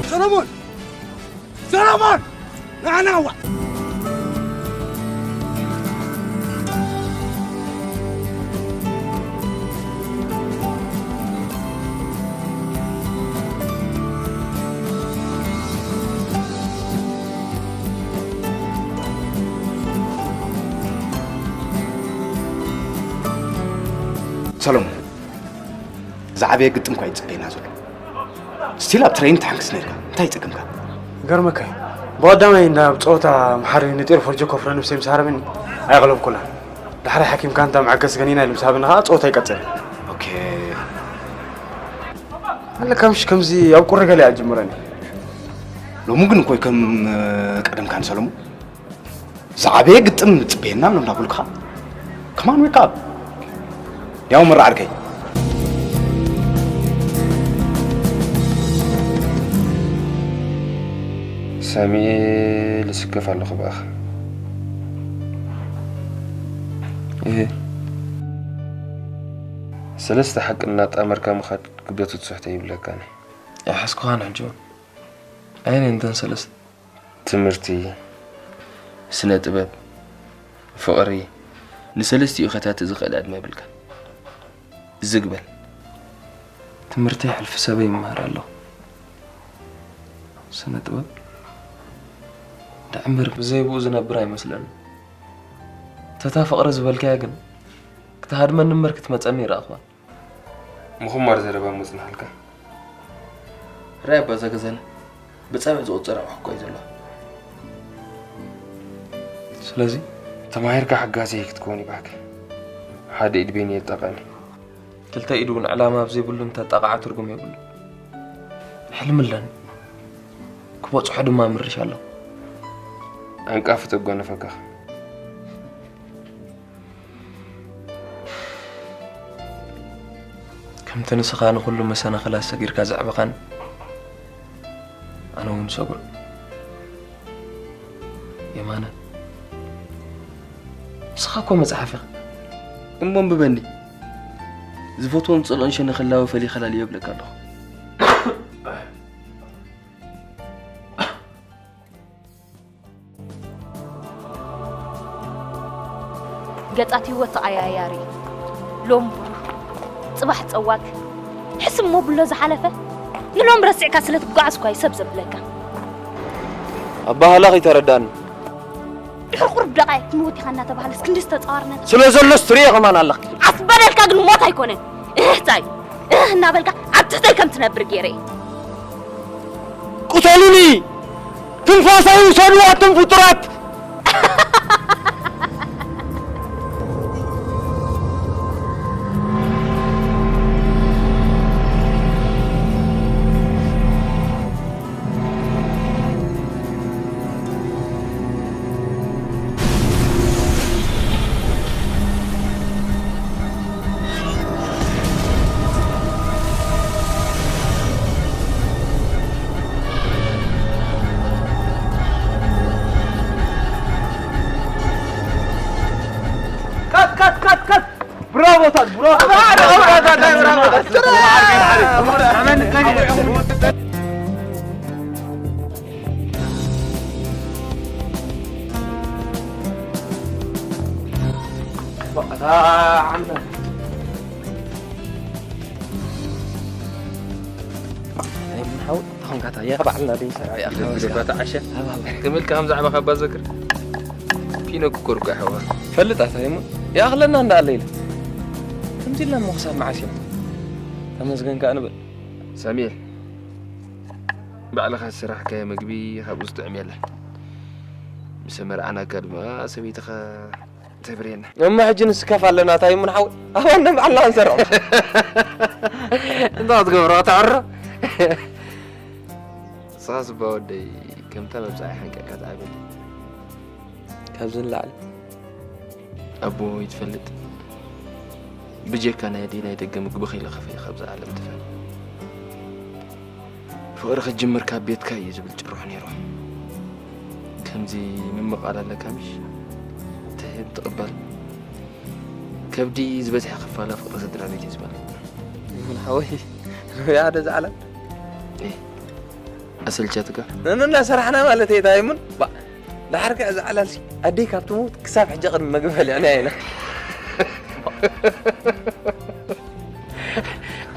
ሰሎሞን! ሰሎሞን! ንዓና እዋ! ሰሎሞን፣ ዝዓበየ ግጥም እኳ እዩ ዝጽበየና ዘሎ። ስቲል ኣብ ትሬን ትሓንክስ ነርካ። እንታይ ይጸገምካ? ገርመካ እዩ። ብቐዳማይ እንዳ ኣብ ጸወታ መሓሪ ንጤር ፈርጆ ኮፍረ ነብሰይ ምስ ሃረመኒ ኣይቐለብኩላን። ዳሕራይ ሓኪምካ እንታ መዓገስ ገኒና ኢሉ ምስ ሃበኒ ኸኣ ጸወታ ይቀጽል። ኦኬ። ኣለካ ምሽ ከምዚ ኣብ ቁሪ ገለ ኣጅምረኒ። ሎሚ ግን እኮ ከም ቀደምካን ሰለሙ ዝዓበየ ግጥም ጽበየና ኣሎ እንዳበልኩኻ። ከማን ዌክ ኣፕ። ያው መራዓርከይ። ሳሚኤል፣ ይስከፍ ኣለኹ ብኣኻ። እህ። ሰለስተ ሓቂ እናጣመርካ ምኻድ ክብደቱ ትስሕቶ ይብለካኒ። ኣይሓዝኩኻን ሕጂ እውን። ኣየን እንተን ሰለስተ? ትምህርቲ፣ ስነ ጥበብ፣ ፍቕሪ፣ ንሰለስቲኡ ከታቲ ዝኽእል ዕድመ የብልካን። ዝግ በል። ትምህርተይ ሕልፊ ሰበይ ይመሃር ኣለኹ። ስነ ጥበብ ደኣ እምበር ብዘይ ብኡ ዝነብር ኣይመስለንን። ተታ ፍቕሪ ዝበልካያ ግን ክትሃድመኒ እምበር ክትመጸኒ ይረኣኽዋን። ምኹማር ዘረባ ምጽናሕልካ። ራይ ኣባ እዛ ገዛና ብጻብዕ ዝቑጸር ኣቑሑ እኮ እዩ ዘለዋ። ስለዚ ተማሂርካ ሓጋዚ ክትከውን ይባህክ። ሓደ ኢድ በይኑ የጣቕዐኒ። ክልተ ኢድ እውን ዕላማ ኣብ ዘይብሉ እንተጣቕዓ ትርጉም የብሉ። ሕልሚ ኣለኒ። ክበጽሖ ድማ ምርሽ ኣለኹ። ዓንቃፊ ተጓነፈካ። ከምቲ ንስኻ ንኹሉ መሰናኽላት ሰጊርካ ዘዕበኻኒ፣ ኣነ እውን ሰጉር። የማነ፣ ንስኻ እኮ መጽሓፍ ኢኻ። እሞ ኣንብበኒ። ዝፈትዎን ዝጸልኦን ሸነኽ ህላወ ፈሊኻ ላልዮ እብለካ ኣለኹ። ገጻት ህይወት ተቐያያሪ፣ ሎም ብሩህ፣ ጽባሕ ጸዋግ፣ ሕስም ሞ ብሎ ዝሓለፈ ንሎም ረሲዕካ ስለ ትጓዓዝ እኳ እዩ ሰብ ዘብለካ። ኣባህላ ከይተረዳኒ። ድሕሪ ቁሩብ ደቓይቕ ትመውት ኢኻ እናተባህለስ ክንዲ ዝተጻዋርነት። ስለ ዘሎስ ትርእዮ ከማን ኣለኽኪ። ኣስበለልካ ግን ሞት ኣይኮነን። እህታይ እህ እናበልካ ኣብ ትሕተይ ከም ትነብር ገይረ እየ። ቅተሉኒ! ትንፋሰይ ውሰዱ ኣቱም ፍጡራት! ካት ካት ካት ካት! ብራቮታት፣ ብራቮታት! ኣይ፣ ምን ሓው፣ ተኾንካ ታያ፣ ባዕልና ደይ ሰራይ ኣኻ። ዝግባ ተዓሸ። ኣባ፣ ኣባ። ክምልካ ከም ዛዕባ ካብ ባዘክር። ፒኖ ክኮር እኮ ይሕዋ። ፈልጥ ኣታ፣ ይሙ። ይኣኽለና እንዳ ኣለ ኢለ። ከምዚ ኢልና እሞ ክሳብ መዓስ እዮም? ተመስገን ከኣ ንበል። ሳሙኤል፣ ባዕልኻ ዝሰራሕካዮ ምግቢ ካብኡ ዝጥዕም የለን። ምስ መርዓናካ ድማ ሰበይትኻ ተብርየና። እሞ ሕጂ ንስከፍ ኣለና፣ እንታይ እሞ ንሓው? ኣባና ባዕልና ክንሰርሖ። እንታይ ክትገብሮ፣ ከተዕርሮ? ንስኻስ እባ ወደይ፣ ከምታ መብጻዓይ ሓንቂቕካ ትዓብየለይ። ካብዚ ንላዕሊ? ኣቦ ይትፈልጥ። ብጀካ ናይ ኣደይ ናይ ደገ ምግቢ ከይለኸፈ እዩ ካብዛ ዓለም ትፈል። ፍቕሪ ክትጅምር ካብ ቤትካ እዩ ዝብል ጭርሖ ነይሩ። ከምዚ ምምቓል ኣለካ ምሽ? ትህብ ትቕበል። ከብዲ ዝበዝሐ ክፋላ ፍቕሪ ስድራ ቤት እዩ ዝበልዕ። ይኹን ሓወይ፣ ንውያ ሓደ ዝዓለም። ኤ፣ ኣሰልቻትካ? ንንና ሰራሕና ማለት እዩ፣ እንታይ እሙን? ባ፣ ድሓር ከ እዚ ዓላልሲ ኣደይ ካብ ትሞት ክሳብ ሕጂ ቅድሚ መግቢ በሊዕናያ ኢና።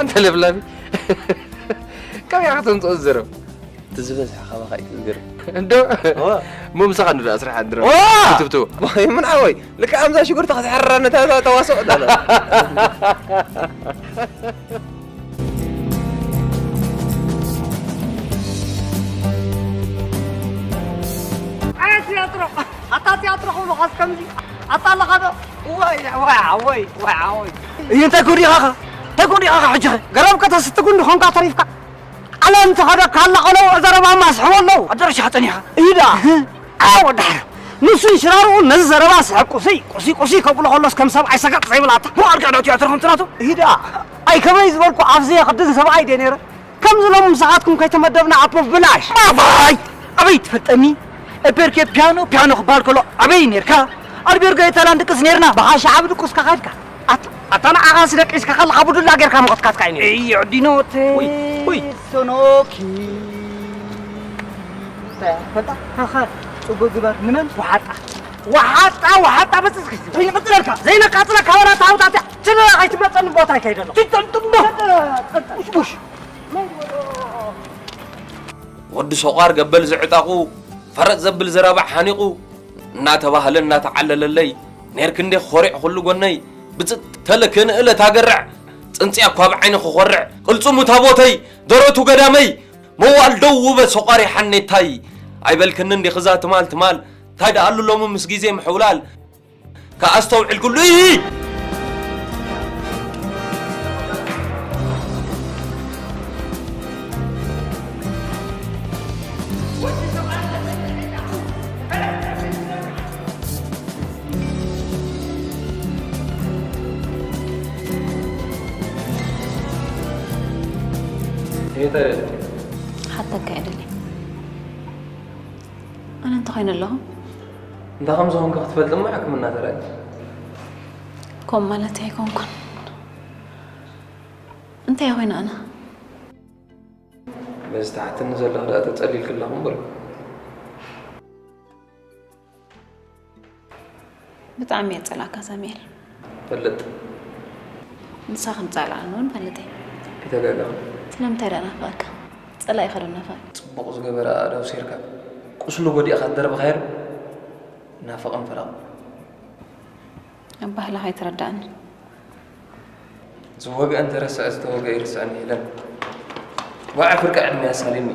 ኣንታ ለፍላፊ፣ ካበይ ኢኻ ከተምጽኦ ዝዘረብ? እቲ ዝበዝሐ ካባኻ እዩ ትዝርብ። እንዶ? እዋ። እሞ ምሳኻ ንርኢ ኣስራሓ እንድረ። እዋ! ትብትቡ። ምን ሓወይ፣ ልክዕ ኣምዛ ሽጉርቲ ክትሕረኒ ተ-፣ ተ-፣ ተዋስኦ ዳለ። ኣየ ትያትሮ፣ ኣታ ትያትሮ ክብሉኻስ ከምዚ ኣታ ኣለኻ ዶ? ዋይ፣ ዋይ፣ ዋይ፣ ዋይ። እዩ እንታይ ኮን ዲኻ ኸ? እንታይ ኮን ዲኻ ኸ ሕጂ ኸ? ገረብ ከተስቲ ጉንዲ ኾንካ ተሪፍካ። ዓለም ተኸደ ካላ ቆሎ ዘረባ ማስሕቦ ኣለዉ። ኣደረሻ ጸኒኻ። እዩ ደኣ። እህ። ኣዎ፣ ድሓር ንሱን ሽራርኡን ነዚ ዘረባ ስሕብ ቁስይ፣ ቁስይ፣ ቁስይ ከብሎ ከሎስ ከም ሰብኣይ ሰገጥ ዘይብል ኣታ። ብኣርጋዶ ትያትር ከምቲ ናቱ። እዩ ደኣ። ኣይ ከመይ ዝበልኩ ኣፍዘየ ክድን ሰብኣይ ድየ ነይረ? ከምዚ ሎሚ ምሳኻትኩም ከይተመደብና ኣፖ ብላሽ። ኣባይ! ኣበይ ትፈልጠኒ? ኤፔርኬ ፒያኖ፣ ፒያኖ ክበሃል ከሎ ኣበይ ነይርካ? ኣልቤርጎ የተላን ድቅስ ነይርና። ብሓሻ ዓቢ ድቁስካ ከድካ። ኣታ፣ ኣታ ንዓኻሲ ደቂስካ ከለኻ ብዱላ ጌርካ ምኸትካትካ እዩ ነይሩ። እዮ፣ ዲኖቴ። ውይ፣ ውይ። ሶኖኪ። እንታይ እያ ትፈልጣ? ሃኻ፣ ጽቡቕ ግበር። ንመን? ወሓጣ። ወሓጣ፣ ወሓጣ በጽጽኪ። ዘይነቃጽለካ፣ ዘይነቃጽለካ ወላ ታውታት እያ። ችላ ከይትመጸኒ ቦታ ይከይደ ኣሎ። ትጠምጥሞ። ቡሽ፣ ቡሽ። ወዲ ሰቋር ገበል ዝዕጣቑ፣ ፈረጥ ዘብል ዘረባ ሓኒቑ፣ እናተባህለ እናተዓለለለይ፣ ኔርክ እንዴ ኾሪዕ ኩሉ ጎነይ፣ ብጽት ተለ ክንእለ ታገርዕ፣ ጽንጽያ እኳ ብዓይኒ ክኾርዕ፣ ቅልጽሙ ታቦተይ፣ ደረቱ ገዳመይ፣ መዋል ደው ውበ ሰቋሪ ሓኔታይ፣ ኣይበልክኒ እንዲኽዛ ትማል ትማል፣ ታይ ደኣሉ ሎሚ ምስ ግዜ ምሕውላል፣ ከኣስተውዕል ኩሉ ኢሂ! ሓተካ እየ ደልየ። ኣነ እንታይ ኮይነ ኣለኹ? እንታይ ከም ዝኾንካ ክትፈልጥ እሞ ሕክምና ተራእዩ። ከምኡ ማለተይ ኣይኮንኩን። እንታይ ኮይነ ኣነ? በዚ ትሓትኒ ዘለኺ ደኣ ተጸሊልኪ ኣለኹ እምበር። ብጣዕሚ እየ ዝጸልኣካ ሳሙኤል። ፈልጥ። ንሳ ከም ትጸልኣኒ እውን ፈልጥ እየ። ይተጋገኹ። ስለምንታይ ደኣ ናፍቐካ? ጸላኢኻ ዶ ናፋቂ? ጽቡቕ ዝገበረ ኣእዳው ሴርካ ቁስሉ ጎዲእኻ ዝደርበኻዮ ዶ ናፍቕን ፈራቕን? ኣባህላኻ ኣይተረዳእን። ዝወግአ እንተረስዐ ዝተወግአ ይርስዕን ሄለን። ዋዒ ፍርቂ ዕድመ ኣሳልዩኒ።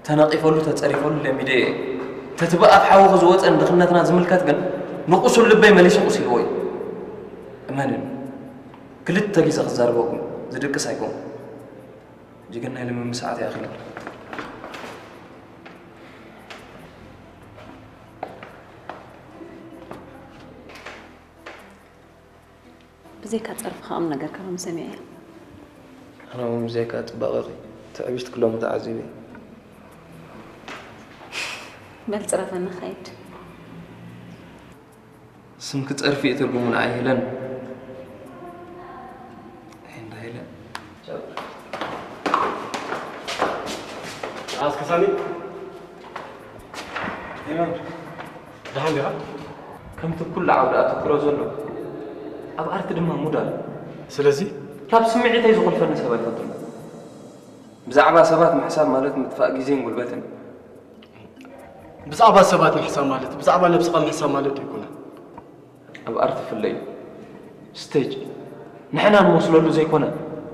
ተነቒፈሉ ተጸሪፈሉ ለሚደዮ እየ። ተቲ ብኣፍ ሓውኺ ዝወጸ ንድኽነትና ዝምልከት ግን ንቑሱል ልበይ መሊሱ ቑሲልዎ እዩ። እመንኒ። ክልተ ግዜ ክዛረበኩም ዝድቅስ ኣይኮንኩን። ጅግና ኢለ ምምስዓት ይኣኽል። ብዘይካ ጸርፍኻ ቁም ነገርካ ከም ሰሚዐ እየ። ኣነ እውን ብዘይካ ጽባቐኺ ትዕቢት ክሎም ተዓዚበ። በል ጽረፈና ኻይድ። ስምኪ ጸርፊ እዩ ትርጉሙ ንዓይ ሄለን። ኣይ እንዳ ሄለን። ኣስከሳኒ ደሓን ዲኻ? ከምቲ ኩሉ ዓውዲ ኣተኩሮ ዘሎ ኣብ ኣርቲ ድማ ሙድ ኣሎ። ስለዚ ካብ ስምዒተይ ዝኹልፈኒ ሰብ ኣይፈቱን። ብዛዕባ ሰባት ምሕሳብ ማለት ምጥፋእ ግዜን ጉልበትን። ብዛዕባ ሰባት ምሕሳብ ማለት ብዛዕባ ነብስኻ ምሕሳብ ማለት ዶ ኣይኮነን? ኣብ ኣርት ፍለ እዩ። ስቴጅ ንሕና ንመስለሉ ዘይኮነ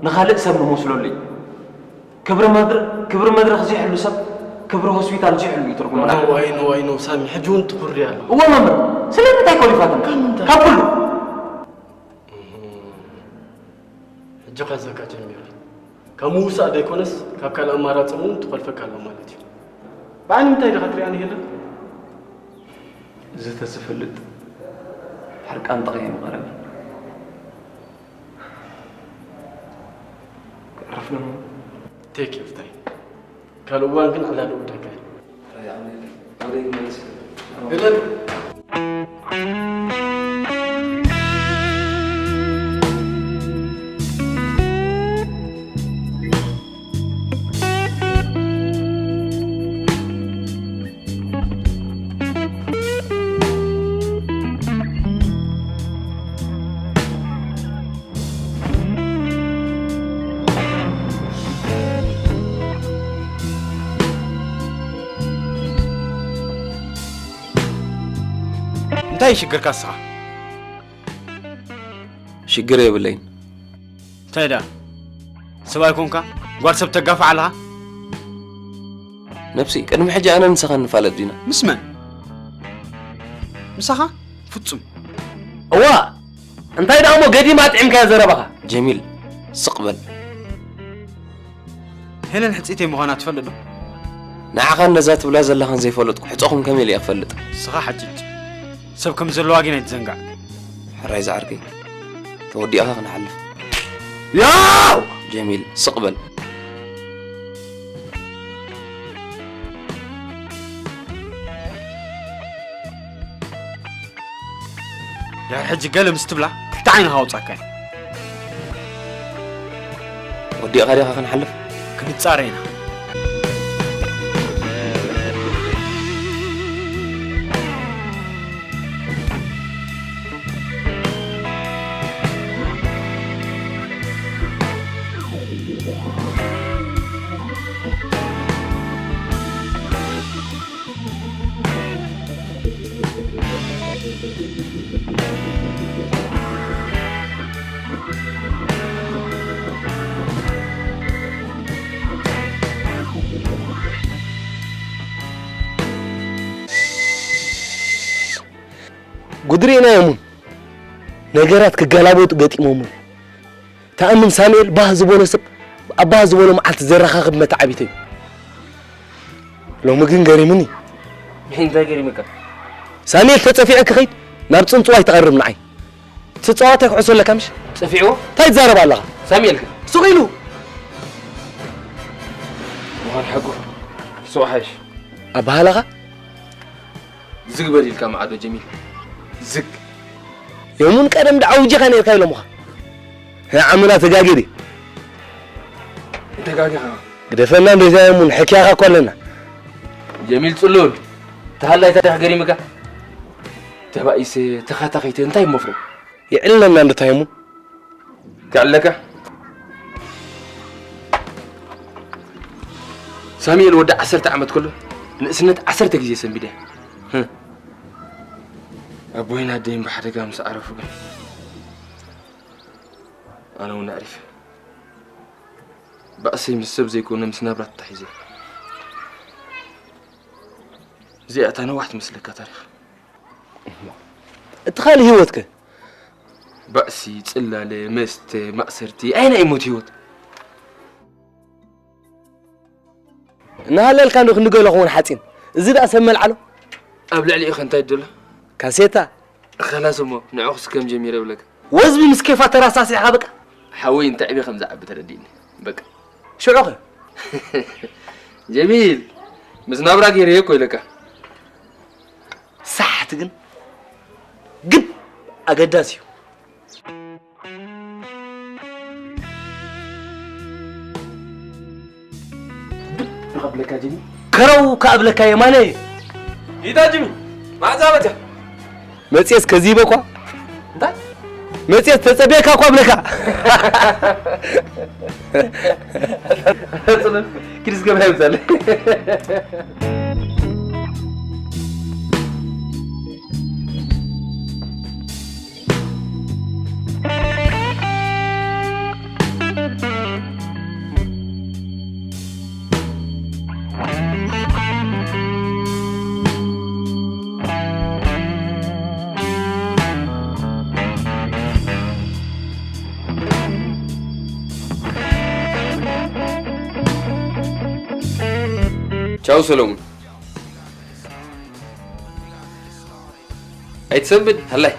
ንኻልእ ሰብ ንመስለሉ እዩ። ክብሪ መድረ- ክብሪ መድረኽ ዘይሕሉ ሰብ ክብሪ ሆስፒታል ዘይሕሉ እዩ ትርጉሙ። ንዓይ። ዋይ ኖ ዋይ ኖ ሳሚ ሕጂ እውን ትኹሪ ኣሎ። እወ መምህር ስለምንታይ ኮሊፋትኒ? ካብ ምንታይ? ካብ ኩሉ። ሕጂ ከዘካ ጀሚራ ካብ ምውሳእ ዘይኮነስ ካብ ካልእ ኣማራፂ እውን ትኾልፈካ ኣሎ ማለት እዩ። ብዓይኒ ምንታይ ዲኻ ትሪኣኒ ሄለን? ዝተዝፈልጥ ሕርቃን ጠቕየ ምቐረበ ክዕረፍ ነሞ። Take your time. ካልእ እዋን ግን ዕላል እወደካ እየ። ወደይ መልስ ሄለን እንታይ ሽግርካ እስኻ? ሽግር የብለይን። እንታይ ደኣ ሰብኣይ ኮንካ ጓል ሰብ ተጋፍዕ ኣለኻ? ነብሲ ቅድሚ ሕጂ ኣነ ንስኻ ንፋለጥ ዲና? ምስ መን? ምሳኻ? ፍጹም። እዋ እንታይ ደኣ እሞ ገዲም ኣጥዒምካዮ ዘረባኻ? ጀሚል ስቕ በል። ሄለን ሕጽይተይ ምዃና ትፈልጥ ዶ? ንዓኻን ነዛ ትብላ ዘለኻን ዘይፈለጥኩ ሕጾኹም ከመይ ኢለ እየ ክፈልጥ? ንስኻ ሓጭጭ ሰብ ከም ዘለዋ ግን ኣይትዘንጋዕ። ሕራይ ዝዓርከይ ተወዲእኻ ክንሓልፍ። ያው ጀሚል ስቕ በል። ድሕሪ ሕጂ ገለ ምስ ትብላ ክልተ ዓይንኻ ኣውጻካ እየ። ወዲእኻ ዲኻ ክንሓልፍ? ክንጻረ ኢና። ጉድ ርኢና እሙን ነገራት ክገላበጡ ገጢሞም። ተኣምን ሳሙኤል ባህ ዝበሎ ሰብ ኣብ ባህ ዝበሎ መዓልቲ ዘረኻኽብ መተዓቢት እዩ። ሎሚ ግን ገሪሙኒ። እንታይ ገሪሙካ? ሳሙኤል ተጸፊዐ ክኸይድ ናብ ጽንጽዋይ ትቐርብ ንዓይ። ትጻወት ኣይክሕሶ ኣለካ ምሽ? ጸፊዕዎ? እንታይ ትዛረብ ኣለኻ? ሳሙኤል ከ? ሱቕ ኢሉ። ምዃን ሓቁ ሱቕ ሓይሽ። ኣባህላኻ? ዝግ በል ኢልካ ማዕዶ ጀሚል። ዝግ። የሙን ቀደም ደኣ ኣውጂኻ ነርካ ኢሎምኻ። ንዓምና ተጋጊ ድየ? ተጋጊኻ። ግደፈና እንዶ እዛ የሙን ሕክያኻ እኮ ኣለና። ጀሚል ጽሉል። ተሃላይ ታሪኽ ገሪምካ። ተባኢሰ ተኻታኺተ እንታይ እሞ ፍረ? የዕልለና እንዶ እታ የሙን። ከዕለካ። ሳሙኤል ወዲ ዓሰርተ ዓመት ከሎ ንእስነት ዓሰርተ ግዜ ሰንቢደ። ህም። ኣቦይን ኣደይን ብሓደጋ ምስ ዓረፉ ግን ኣነ እውን ኣዕሪፈ። ባእሰይ ምስ ሰብ ዘይኮነ ምስ ናብራ ተታሒዘ። እዚኣ እታ ነዋሕ ትመስለካ ታሪኽ። እቲ ካልእ ህይወትከ? ባእሲ፣ ጽላለ፣ መስተ፣ ማእሰርቲ፣ ኣየናይ እዩ ሞት ህይወት? እናሃለልካ እንዶ ክንዲ ገለ ክኸውን ሓጺን። እዚ ደኣ ሰብ መልዓሎ። ኣብ ልዕሊኡ ከ እንታይ ደሎ? ካሴታ። ኸላስ እሞ ንዕኹስ ከም ጀሚረ እብለካ። ወዝቢ ምስ ኬፋ ተራሳሲዕኻ በቃ። ሓወይ እንታይ ዕብየ ከም ዝዓቢ ተረዲእኒ። በቃ። ሽዑኸ? ጀሚል፣ ምስ ናብራ ገይረዮ እኮ ኢለካ። ሳሕቲ ግን፣ ግን ኣገዳሲ እዩ። ከረው ከኣብለካ የማነ። ይታ ጅሚ፣ መዓዛ መጽያ? መጽየስ ከዚበ እኳ። እንታይ? መጽየስ ተጸብየካ እኳ ኣብለካ። ጽኑን፣ ኪድ ዝገብራ ይብዛል። ቻው ሰለሙን። ኣይትሰንብድ ሃላይ።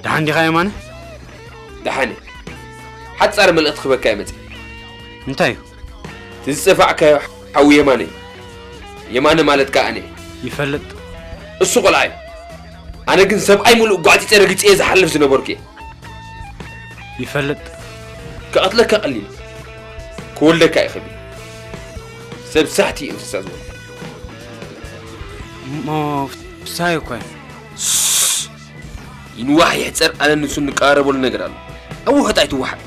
ደሓን ዲኻ የማነ? ደሓን እየ። ሓጻር መልእኽቲ ክበካ እየ መጽእ። እንታይ እዩ? እቲ ዝጸፋዕካዮ ሓዊ የማነ እዩ። የማነ ማለት ከኣ ኣነ እየ። ይፈልጥ። እሱ ቆልዓ እዩ። ኣነ ግን ሰብኣይ ምሉእ ጓዕጺጸ ረጊጸ እየ ዝሓልፍ ዝነበርኩ እየ። ይፈልጥ። ክቐትለካ ቀሊል፣ ክወልደካ እዩ ከቢድ። ሰብ ሳሕቲ እዩ እንስሳ ዝወልድ። እሞ ፍሳይ እኮ እዩ። ይንዋሕ ይሕጸር፣ ኣነ ንሱ እንቀራረበሉ ነገር ኣሎ። ኣብ ውሕጥ ኣይትወሓጥ።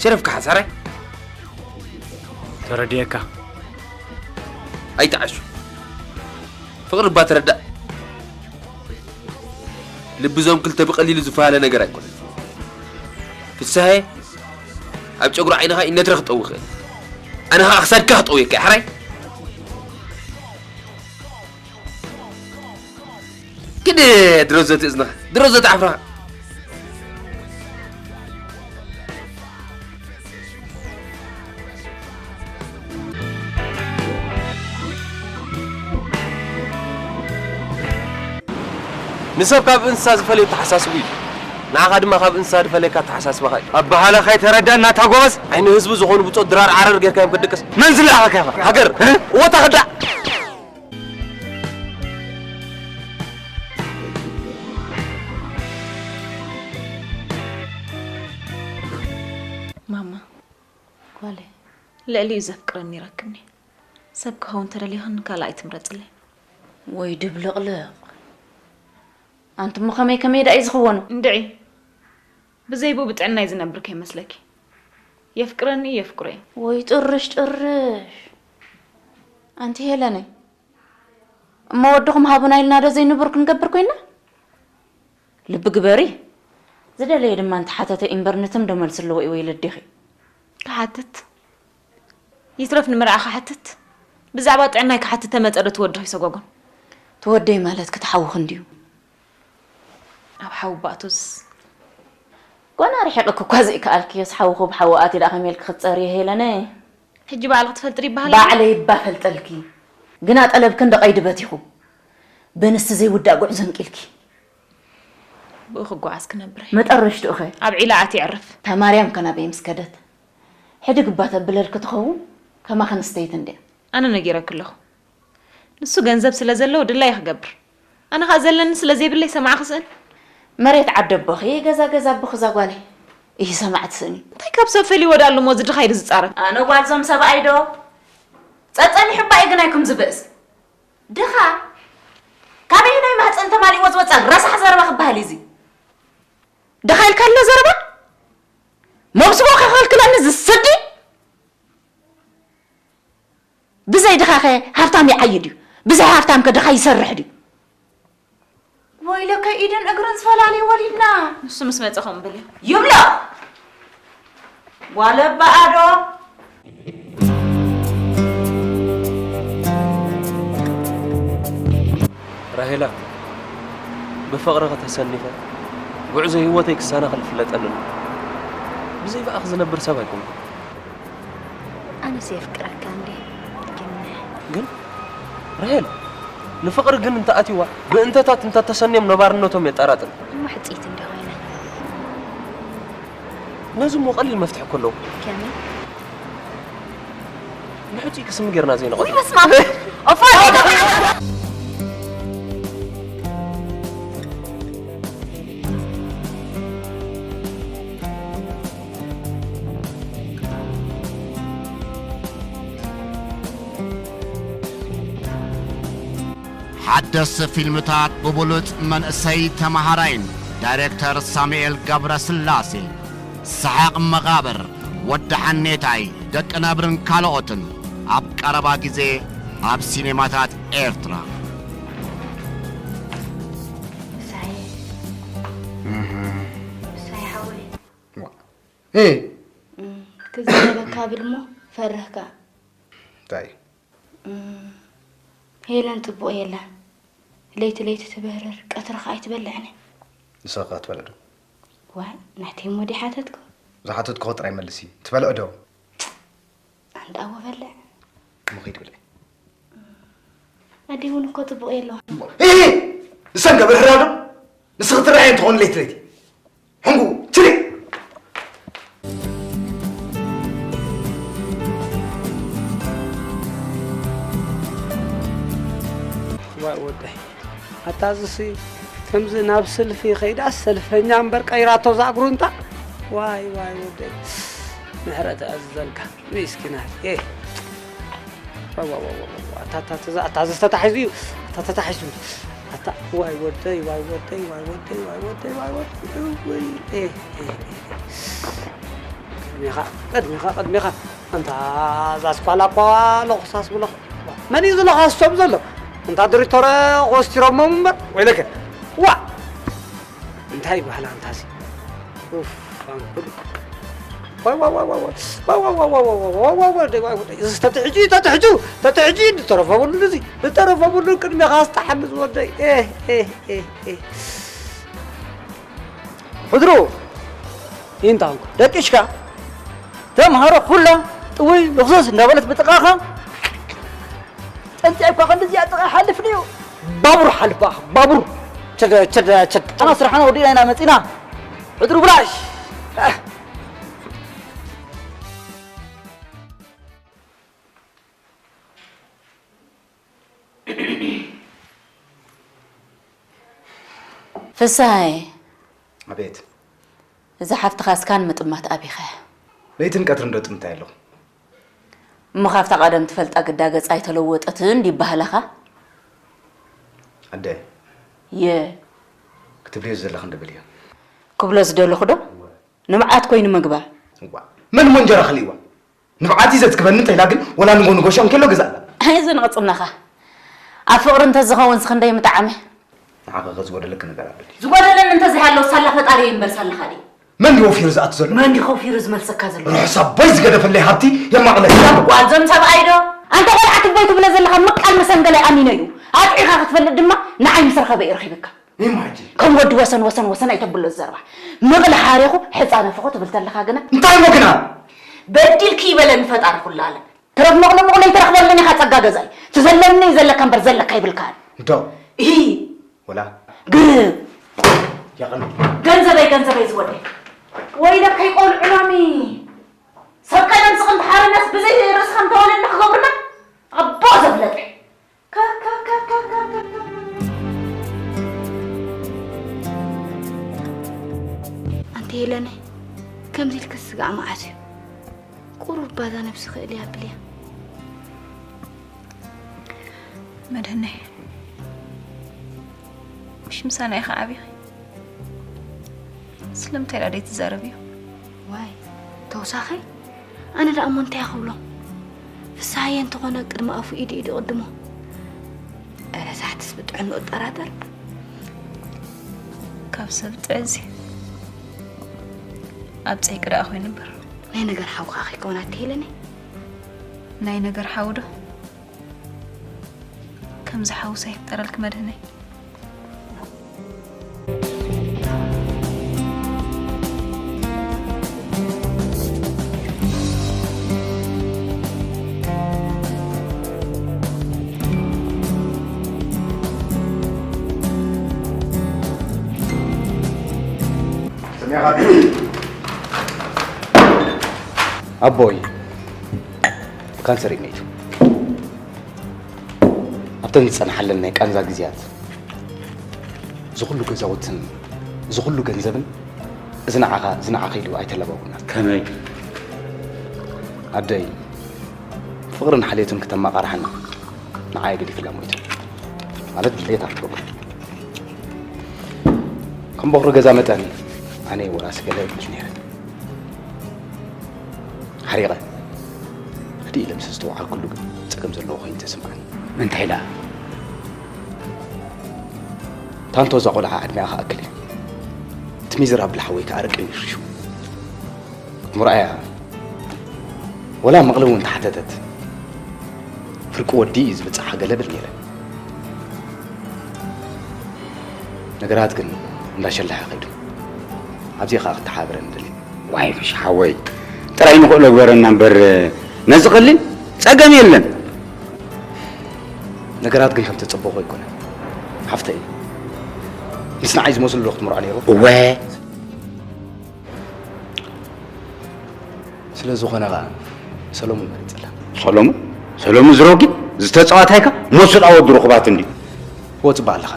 ሸረፍካ ሓሳራይ። ተረዲኤካ። ኣይትዓሹ። ፍቕሪ እባ ተረዳእ። ልቢ እዞም ክልተ ብቐሊሉ ዝፈሃለ ነገር ኣይኮነን። ፍስሃየ ኣብ ጨጉሪ ዓይንኻ እዩ ነትረ ክጠዊ ይኽእል። ኣነ ኸዓ ክሳድካ ክጠውየካ እየ፣ ሕራይ? ግደ ድረዞት እዝንኻ፣ ድረዞት ዓፍራኻ። ንሰብ ካብ እንስሳ ዝፈልዮ ኣተሓሳስቡ እዩ። ንዓኻ ድማ ካብ እንስሳ ዝፈለየካ ኣተሓሳስባኻ እዩ። ኣበሃህላኻ ኣይተረዳእና ኣታ ጎበዝ። ዓይኒ ህዝቢ ዝኾኑ ብጾት ድራር ዓረር ጌርካዮም ክትድቅስ። መን ዝለኣኸካ ኢኻ? ሃገር። እ? እወ፣ እታ ከዳዕ። ማማ፣ ጓለይ። ልዕሊኡ ዘፍቅረኒ ይረክብኒ። ሰብ ክኸውን ተደሊኽን ካልኣይ ትምረጽለይ። ወይ ድብልቕልቕ። ኣንቲ እሞ ከመይ ከመይ ደኣ እዩ ዝኽወኑ? እንድዒ። ብዘይብኡ ብጥዕናይ ዝነብር ከይመስለኪ። የፍቅረኒ፣ የፍቅሮ እዩ። ወይ ጥርሽ ጥርሽ። ኣንቲ ሄለነይ፣ እሞ ወድኹም ሃቡና ኢልና ዶ ዘይንቡር ክንገብር ኮይና? ልቢ ግበሪ። ዝደለየ ድማ እንተሓተተ እምበር ንትም ዶ መልሲ ኣለዎ እዩ ወይ ለዲኺ? ክሓትት? ይትረፍ ንምርዓ ክሓትት? ብዛዕባ ጥዕናይ ክሓትት ተመጸ ዶ ትወድኺ ሰጓጓን? ትወደይ ማለት ክትሓውኺ እንድዩ። ኣብ ሓዊ ባእቶስ? ጓና ርሒቕኪ እኳ ዘይከኣልክዮስ ሓውኺ ብሓዊ ኣትዩ ደኣ ከመይ ኢልኪ ክትጸርዮ ሄለነይ? ሕጂ ባዕልኺ ትፈልጢ ዶ ይበሃል ኣሎ? ባዕለይ እባ ፈልጠልኪ። ግና ጠለብክን ዶ ቀይዲ በቲኹ? በንስቲ ዘይውዳእ ጉዕዞ እንቂልኪ። ብኡ ክጓዓዝ ክነብር እየ። መጠረሽትኡ ኸ? ኣብ ዒላ ኣትዩ የዕርፍ። እታ ማርያም ከ ናበይ ምስ ከደት? ሕድግ እባ ተብለልኪ ትኸውን፣ ከማኺ ኣንስተይቲ እንድያ። ኣነ ነጊረኪ ኣለኹ። ንሱ ገንዘብ ስለ ዘለዎ ድላየ ክገብር። ኣነ ኸኣ ዘለኒ ስለ ዘይብለይ ሰማዕ ክስእን። መሬት ዓዲ ኣቦኺ፣ ገዛ ገዛ ኣቦኺ እዛ ጓለይ። እሂ ሰማዕ ትስእኒ። እንታይ ካብ ሰብ ፈልይዎ ደኣ ኣሎ እሞ እዚ ድኻ ኢሉ ዝጻረፍ? ኣነ ጓል ዞም ሰብኣይ ዶ? ጸጸኒሑ እባ እዩ ግናይ ክምዚ ብእስ። ድኻ? ካበየናይ ማህጸን ተማሊእዎ ዝወጸ ረሳሕ ዘረባ ክበሃል እዩ እዚ? ድኻ ኢልካ ኣሎ ዘረባ? መብስቦ ከኸልክለኒ ዝስዲ? ከ ሃብታም ይዓይድ እዩ። ብዘይ ሃብታም ከ ድኻ ይሰርሕ ድዩ? ወይለከ ኢድን እግርን ዝፈላልይ ወሊድና። ንሱ ምስ መጸ ከምኡ ብል እዩ። ይብሎ። ጓል ኣባ ኣዶ። ራሄላ፣ ብፍቕርኺ ተሰኒፈ፣ ጉዕዞ ህይወተይ ክሰናኸል ይፍለጠኒ ኣሎ። ብዘይ ብኣኺ ዝነብር ሰብ ኣይኮንኩን። ኣነስ የፍቅረካ እንዴ ግን ራሄል፣ ንፍቕሪ ግን እንተኣትይዋ፣ ብእንተታት እንተተሰንዮም ነባርነቶም የጠራጥር። እሞ ሕጽይት እንዴ ኮይነ። ነዚ እሞ ቀሊል መፍትሒ እኮ ኣለዎ። ከመይ? ንሕጹይ ክስሚ ጌርና ዘይንቐትሎ። በስመ ኣብ። ኦፋ። ሓደስቲ ፊልምታት ብብሉጽ መንእሰይ ተመሃራይን ዳይሬክተር ሳሙኤል ገብረስላሴ። ሰሓቕ መቓብር፣ ወዲ ሓኔታይ፣ ደቂ ነብርን ካልኦትን ኣብ ቀረባ ግዜ ኣብ ሲኔማታት ኤርትራ። ምሳይ ምሳይ ሓወይ ዋ እ ክዝረበካ ብል እሞ ፈርህካ እንታይ ሄለን ጽቡቕ የላን። ለይቲ ለይቲ ትበርር፣ ቀትሪ ኸኣ ኣይትበልዕን እያ። ንስኺ ኸ ትበልዒ ዶ? ዋይ፣ ናተይ እሞ ድየ ሓተትኩ? ዝሓተትኩኺ ጥራይ መልሲ። ትበልዒ ዶ? ኣንታ እወ በልዕ። እሞ ኺዲ ብልዒ። ኣደይ እውን እኮ ጽቡቕ የለዋን። እሂ! ንሰን ገብርህራ ዶ? ንስኺ ትረኣየን ትኾኒ ለይቲ ለይቲ። ሕንጉ ትሪ ዋይ ወደይ ኣታ እዚሲ ከምዚ ናብ ስልፊ ከይዳስ ሰልፈኛ እምበር ቀይራቶ እዛ እግሩ እንታ ዋይ ዋይ ወደይ ምሕረት ኣዝዘልካ ሚስኪናት የ ኣታ ዝተታሒዙ እዩ ኣታ ተታሒዙ ኣታ ዋይ ወደይ ዋይ ወደይ ዋይ ወደይ ዋይ ወደይ ዋይ ወደይ ቅድሜኻ ቅድሜኻ ቅድሜኻ ኣንታ እዛ ስኳላ እኳ ለኹሳስ ብለኹ መን እዩ ዝለኻስቶም ዘሎ እንታ ድሪቶረ ኮስቲሮሞም እምበር ወይለከ ዋ እንታይ ይበሃል ኣንታሲ ኡፍ ኣንኩል ዋይ ዋይ ዋይ ዋይ ዋይ ዋይ ዋይ ዋይ ዋይ ዋይ ዋይ ዋይ ዋይ ዋይ ዋይ ዋይ ዋይ ዋይ ተትሕጂ ተትሕጂ ተትሕጂ ዝተረፈ ብሉ እዚ ዝተረፈ ብሉ ቅድሜኻ ዝተሓምዝ ወደይ ኤህ ኤህ ኤህ ኤህ ሕድሩ ይንታንኩ ደቂሽካ ተምሃሮ ኩላ ጥውይ ልኽስስ እንዳበለት ብጥቃኻ ጠንፂ እኳ ክንድዚኣ ጥቃ ሓልፍ ድዩ ባቡር ሓልፋ ባቡር ቸደ ቸደ ቸደ ኣና ስራሕና ወዲእና ኢና መፂና ሕድሩ ብላሽ ፍስሃየ፣ ኣቤት። እዛ ሓፍትኻ እስካን ምጥማት ኣቢኻ እያ። ለይትን ቀትርን ዶ ጥምታ ኣለኹ? እሞ ካብታ ቀደም ትፈልጣ ግዳ ገጻ ኣይተለወጠትን ድዩ ይበሃለኻ? ኣደ። የ። ክትብልዮ ዝደለኽን ዶ በልዮ። ክብሎ ዝደለኹ ዶ? ንብዓት ኮይኑ ምግባር። እዋ። መን እሞ እንጀራ ከሊእዋ? ንብዓት እዩ ዘጽግበኒ እንተ ኢላ ግን ወላ ንጎ ንጎ ሸንኬሎ ገዛእላ። ኣይ ዘንቕጽናኻ ኣብ ፍቕሪ እንተዝኸውንስ ክንደይ ምጠዓመ። ንዓኺ ከ ዝጎደለኪ ነገር ኣሎ ድዩ? ዝጎደለኒ እንተዘይሃለወስ ሳላ ፈጣሪየይ እምበር ሳላኻ ድየ። መን ድዩ ወፊሩ ዝኣቱ ዘሎ? መን ድዩ ከፊሩ ዝመልሰካ ዘሎ? ርሑስ ኣቦይ ዝገደፈለይ ሃብቲ የማቕለኪ ኣሎ። ጓል ዘምሰብኣይ ዶ? ኣንታ ቆልዓ ትቦይ ትብሎ ዘለኻ ምቃል መሰንገላይ ኣሚነዮ። ኣጥዒኻ ክትፈልጥ ድማ ንዓይ ምስ ረኸበ እዩ ረኺብካ። እሞ ሕጂ? ከም ወዲ ወሰን ወሰን ወሰን ኣይተብሎ ዘረባ። ምቕሊ ሓሬኹ ሕፃ ነፍኹ ትብል ተለኻ ግና። እንታይ እሞ ግና? በዲልኪ ይበለኒ ፈጣሪ ኩሉ ዓለም። ትረፍ ምቕሊ ምቕሊ ኣይትረኽበሉን ኢኻ ጸጋ ገዛይ። ትዘለኒ እዩ ዘለካ እምበር ዘለካ ኣይብልካን። እንዶ። እሂ። ወላ። ግርም። ያቐን። ገንዘበይ ገንዘበይ ዝወደይ። ወይለከይ ቆልዑ ሎሚ። ሰብ ቀደም ስቕ እንተሓረናስ ብዘይ ርእስኻ እንተወለድና ክገብሩና። ኣቦ ዘፍለጠ። ኣንቲ ሄለነይ ከምዚ ኢልኪ ስጋዕ መዓስ እዩ ቁሩብ ባዛ ነብሲ ክእል እያ ኣብልያ መድህነይ ምሽ ምሳና ኢኻ ዓቢኺ ስለምንታይ ዳ ደይትዛረብዮ ዋይ ተውሳኸይ ኣነ ደኣ እሞ እንታይ ክብሎ ንስሓ እንተኾነ ቅድሚ ኣፉ ኢዱ ኢዱ ቅድሞ። እረ ሳሕትስ ብጥዕንኡ እጠራጠር። ካብ ሰብ ጥዕዚ ኣብ ጸይቂ ደኣ ኮይኑ እምበር። ናይ ነገር ሓው ከኣ ከይከውን ኣትሄለኒ። ናይ ነገር ሓው ዶ? ከምዚ ሓውስ ኣይፍጠረልኪ መድህነይ። ኣቦይ ካንሰር እዩ መይቱ። ኣብተን ዝጸንሓለን ናይ ቃንዛ ግዜያት ዝኹሉ ገዛውትን ዝኹሉ ገንዘብን እዚ ንዓኻ እዚ ንዓኺ ኢሉ ኣይተለባቡና። ከመይ? ኣደይ ፍቕርን ሓልዮትን ክተማቓርሓና ንዓይ ገዲፍላ ሞይቱ። ማለት ድሌታ ትገብር። ከም በኹሪ ገዛ መጠን ኣነ ወራሲ ገለ ይብል ነይረ። ሓሪቐ ህድእ ኢለ ምስ ዝተዋዓልኩሉ ግን ጸገም ዘለዎ ኮይኑ ተሰምዓኒ። እንታይ ደኣ? ታንቶ እዛ ቆልዓ ዕድሚኣ ክኣክል እዩ። እቲ ሚዘራብል ሓወይ ከኣ ረቂኑ ይሽሹ። ክትምርኣያ ወላ መቕሊ እውን ተሓተተት። ፍርቂ ወዲ እዩ ዝብጽሓ ገለ ብል ነይረ። ነገራት ግን እንዳሸለሐ ከይዱ። ኣብዚ ከኣ ክትሓበረኒ ደልየ። ዋይ ፍሽ ሓወይ፣ ጥራይ ንኽእሎ ግበረና እምበር ነዚ ቀሊል ጸገም የለን። ነገራት ግን ከም ተጸበኹ ኣይኮነን ሓፍተይ። ምስ ንዓይ ዝመስሉ ዶ ክትምርዖ ነይሩ? እወ። ስለ ዝኾነ ኸኣ ሰሎሙን መሪጸላ። ሰሎሙን? ሰሎሙን ዝሮጊ ዝተጻዋታይካ መሱል ኣወዱ ርኹባት እንዲ። እወ ጽባሕ ኣለኻ።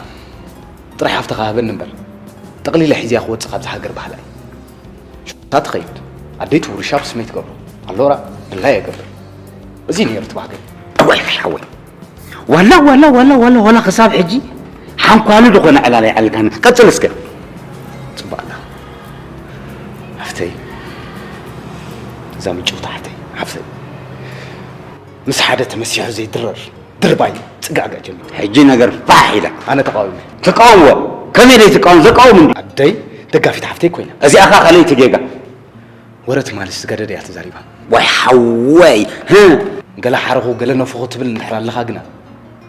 ጥራይ ሓፍትኻ ሃበኒ እምበር ጠቕሊለ ሒዝያ ክወጽእ ካብዚ ሃገር ባህላ እዩ። ሽታ ትኸይድ ኣደይ ትውርሻ ብስመይ ትገብሮ ኣሎራ ድላይ የገብር። እዚ ነይሩ እቲ ባህገይ። እዋይ ፍሽ ሓወይ። ዋላ ዋላ ዋላ ዋላ ዋላ ክሳብ ሕጂ ሓንኳሉ ዝኾነ ዕላል ኣይዓልካን። ቀጽል እስከ። ጽባላ ሓፍተይ፣ እዛ ምጭውታ ሓፍተይ፣ ሓፍተይ ምስ ሓደ ተመሲሑ ዘይድረር ድርባይ ጽጋጋ ጀሚሩ። ሕጂ ነገር ፋሕ ኢላ። ኣነ ተቃዊመ። ተቃውሞ? ከመይ ደይ ትቃወም? ዘቃውም እንዲ። ኣደይ ደጋፊት ሓፍተይ ኮይና። እዚኣ ኸኣ ካልኣይቲ ጌጋ። ወረ ትማሊ ዝገደደ እያ ተዛሪባ። ዋይ ሓወይ፣ ህ! ገለ ሓረኹ ገለ ነፈኹ ትብል እንድሕር ኣለኻ ግና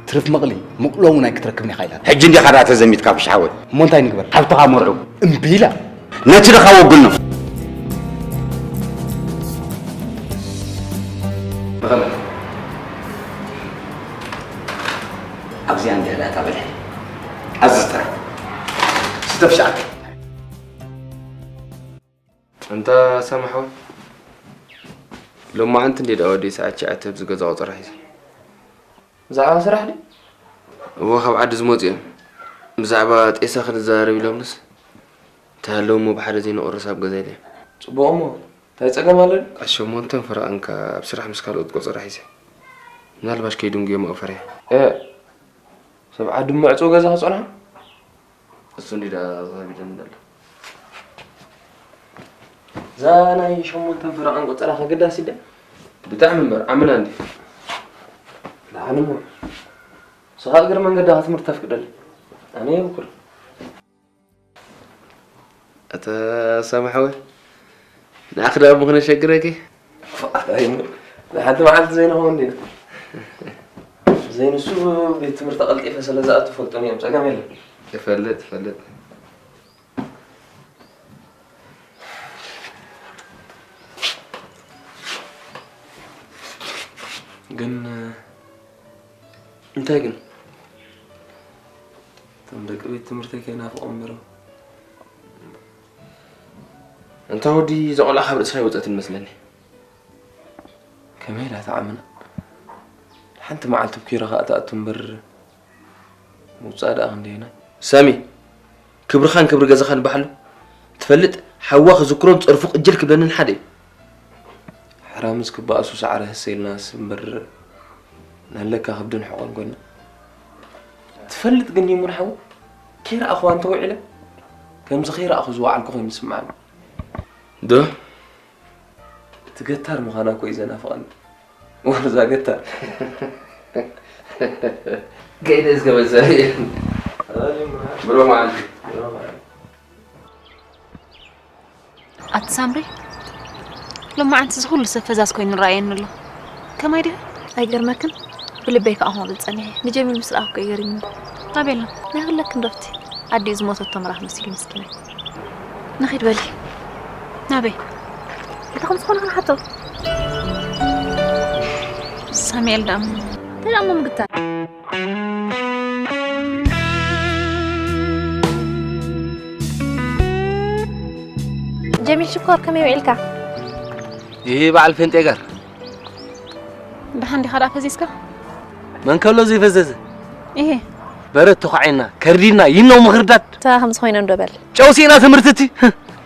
ትርፍ መቕሊ ምቕሎ እውን ኣይክትረክብን ኢኻ ኢላታ። ሕጂ እንዲኻ ደኣ ተዘሚትካ ፍሽ ሓወይ። እሞ እንታይ ንግበር? ሓብትኻ መርዑ። እምቢ ኢላ። ነቲ ድኻ ወግኖ። ብኸመይ? ኣብዚኣ እንድያ ደኣ እታ ብልሒ። ኣዝዝ ጥራይ። ስተ ፍሽዓት። ኣንታ ሳሚ ሓወይ፣ ሎማዓንቲ እንድየ ደኣ ወደይ ሰዓት ትሽዓተ ኣብዚ ገዛ ቆጸራ ሒዘ። ብዛዕባ ስራሕ ድዩ? እወ፣ ካብ ዓዲ ዝመጹ እዮም። ብዛዕባ ጤሳ ክንዛረብ ኢሎምንስ፣ እንተሃለዉ እሞ ብሓደ ዘይንቑረስ ኣብ ገዛ ኢለ። ጽቡቕ እሞ፣ እንታይ ጸገም ኣሎ ድዩ? ኣብ ሸሞንተን ፈረቓን ከኣ ኣብ ስራሕ ምስ ካልኦት ቆጸራ ሒዘ። ምናልባሽ ከይድንጉዮም እየ ፈሪሐ። እ፣ ሰብ ዓዲ ምዕጹው ገዛ ክጸንሖ? እሱ እንዲ ደኣ ተዛቢደኒ ዘሎ። እዛ ናይ ሸሞንተን ፈረቓን ቆጸራኸ ኣገዳሲት ድያ? ብጣዕሚ እምበር፣ ዓምና እንዲ። ደሓን እሞ፣ ንስኻ እግረ መንገድኻ ትምህርቲ ተፍቅደለይ። ኣነ የብኩር። ኣታ ሳሚ ሓወይ፣ ንዓኺ ደኣ እሞ ክነሸግረኪ? ኣታ ይሙር፣ ንሓንቲ መዓልቲ ዘይንኸውን ዲና? ዘይንሱ ቤት ትምህርቲ ቀልጢፈ ስለ ዝኣቱ ፈልጦም እዮም፣ ጸገም የለን። እፈልጥ፣ እፈልጥ። ግን እንታይ ግን? እቶም ደቂ ቤት ትምህርተይ ከይናፍቖም እምበር። እንታ ወዲ፣ እዛ ቆልዓ ካብ ርእስና ኣይወጸትን መስለኒ። ከመይ ኢላ ትዓምና? ሓንቲ መዓልቲ ኣብ ኪራ ከኣ ትኣቱ እምበር፣ ምውጻእ ደኣ ክንደየናይ? ሳሚ፣ ክብርኻን ክብሪ ገዛኻን ባሕሉ ትፈልጥ? ሓዋ ክዝክሮን ጸርፉ ቅጅል ክብለንን ሓደ እዩ። ሓራምዝ ክበኣሱ ሳዕሪ ህሰ ኢልናስ እምበር፣ ናለካ ከብድን ሕቖን ጎና። ትፈልጥ ግን ይሙን ሓው፣ ከይረኣኽዋ እንተውዒለ፣ ከምዚ ከይረኣኹ ዝወዓልኩ ኮይኑ ይስምዓኒ። ዶ? እቲ ገታር ምዃና እኮ እዩ ዘናፍቐኒ። ወርዛ ገታ። ከይደ እስከ መሰለኝ። ብሮ መዓልቲ። ኣቲ ሳምሪ፣ ሎማዓንቲ እዚ ኩሉ ሰብ ፈዛዝ ኮይኑ ይረኣየኒ ኣሎ። ከማይ ዲኺ? ኣይገርመክን? ብልበይ ከኣ ክመብል ጸኒሐ። ንጀሚል ምስ ረኣኹ እኮ እዩ ገሪሙኒ። ኣበይ ኣሎ? ናይ ኩለክን ዶፍቲ። ኣዲኡ ዝሞተቶ ምራኽ መሲሉ ምስኪናይ። ንኺድ በሊ። ናበይ? እንታይ ከም ዝኾነ ክንሓቶ። ሳሙኤል ደኣ እንታይ ደኣ እሞ ምግታር? ጀሚል ሽኮር፣ ከመይ ውዒልካ? ይሄ በዓል ፌንጤ ጋር። ደሓን ዲኻ ደኣ ፈዚዝካ? መን ከሎ ዘይፈዘዘ? ይሄ። በረድ ተዃዒና፣ ከርዲድና፣ ይነው ምኽርዳድ። ተራ ከም ዝኾይነ እንዶ በል። ጨው ሲእና ትምህርቲ እቲ።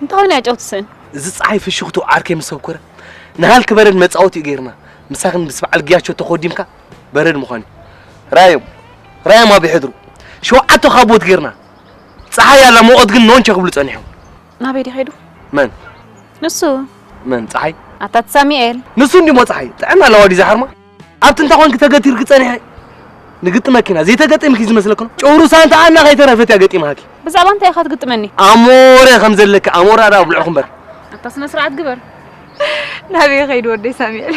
እንታይ ኾይና ጨው ትስእን? እዚ ፀሓይ ፍሽኽቱ ዓርከይ ምስ ሰብኮረ፣ ንሃልኪ በረድ መጻወቲ እዩ ገይርና። ምሳኽን ምስ በዓል ግያቾ ተኾዲምካ በረድ ምዃን እዩ። ራዮም፣ ራዮም ኣብ ይሕድሩ። ሸውዓተ ካቦት ገይርና። ፀሓይ ያላ ሙቐት ግን ኖንቸ ክብሉ ጸኒሖም። ናበይ ድዩ ከይዱ? መን? ንሱ። መን? ፀሓይ? ኣታ እቲ ሳሙኤል። ንሱ እንዲሞ ፀሓይ። ጥዕና ኣለዋ ድዩ ዝሓርማ? ኣብቲ እንተ ኾንኪ ተገቲርኪ ጸኒሐ። ንግጥመኪ ኢና። ዘይተገጢምኪ ዝመስለክኖ? ጨውሩ ሳንታ ኣና ከይተረፈት እያ ገጢማኪ። ብዛዕባ እንታይ ኢኻ ትግጥመኒ? ኣሞረ ከም ዘለኪ፣ ኣሞራ ደኣ ኣብልዕኹ እምበር። ኣታ ስነ ስርዓት ግበር። ናበይ ከይዱ ወደይ ሳሙኤል?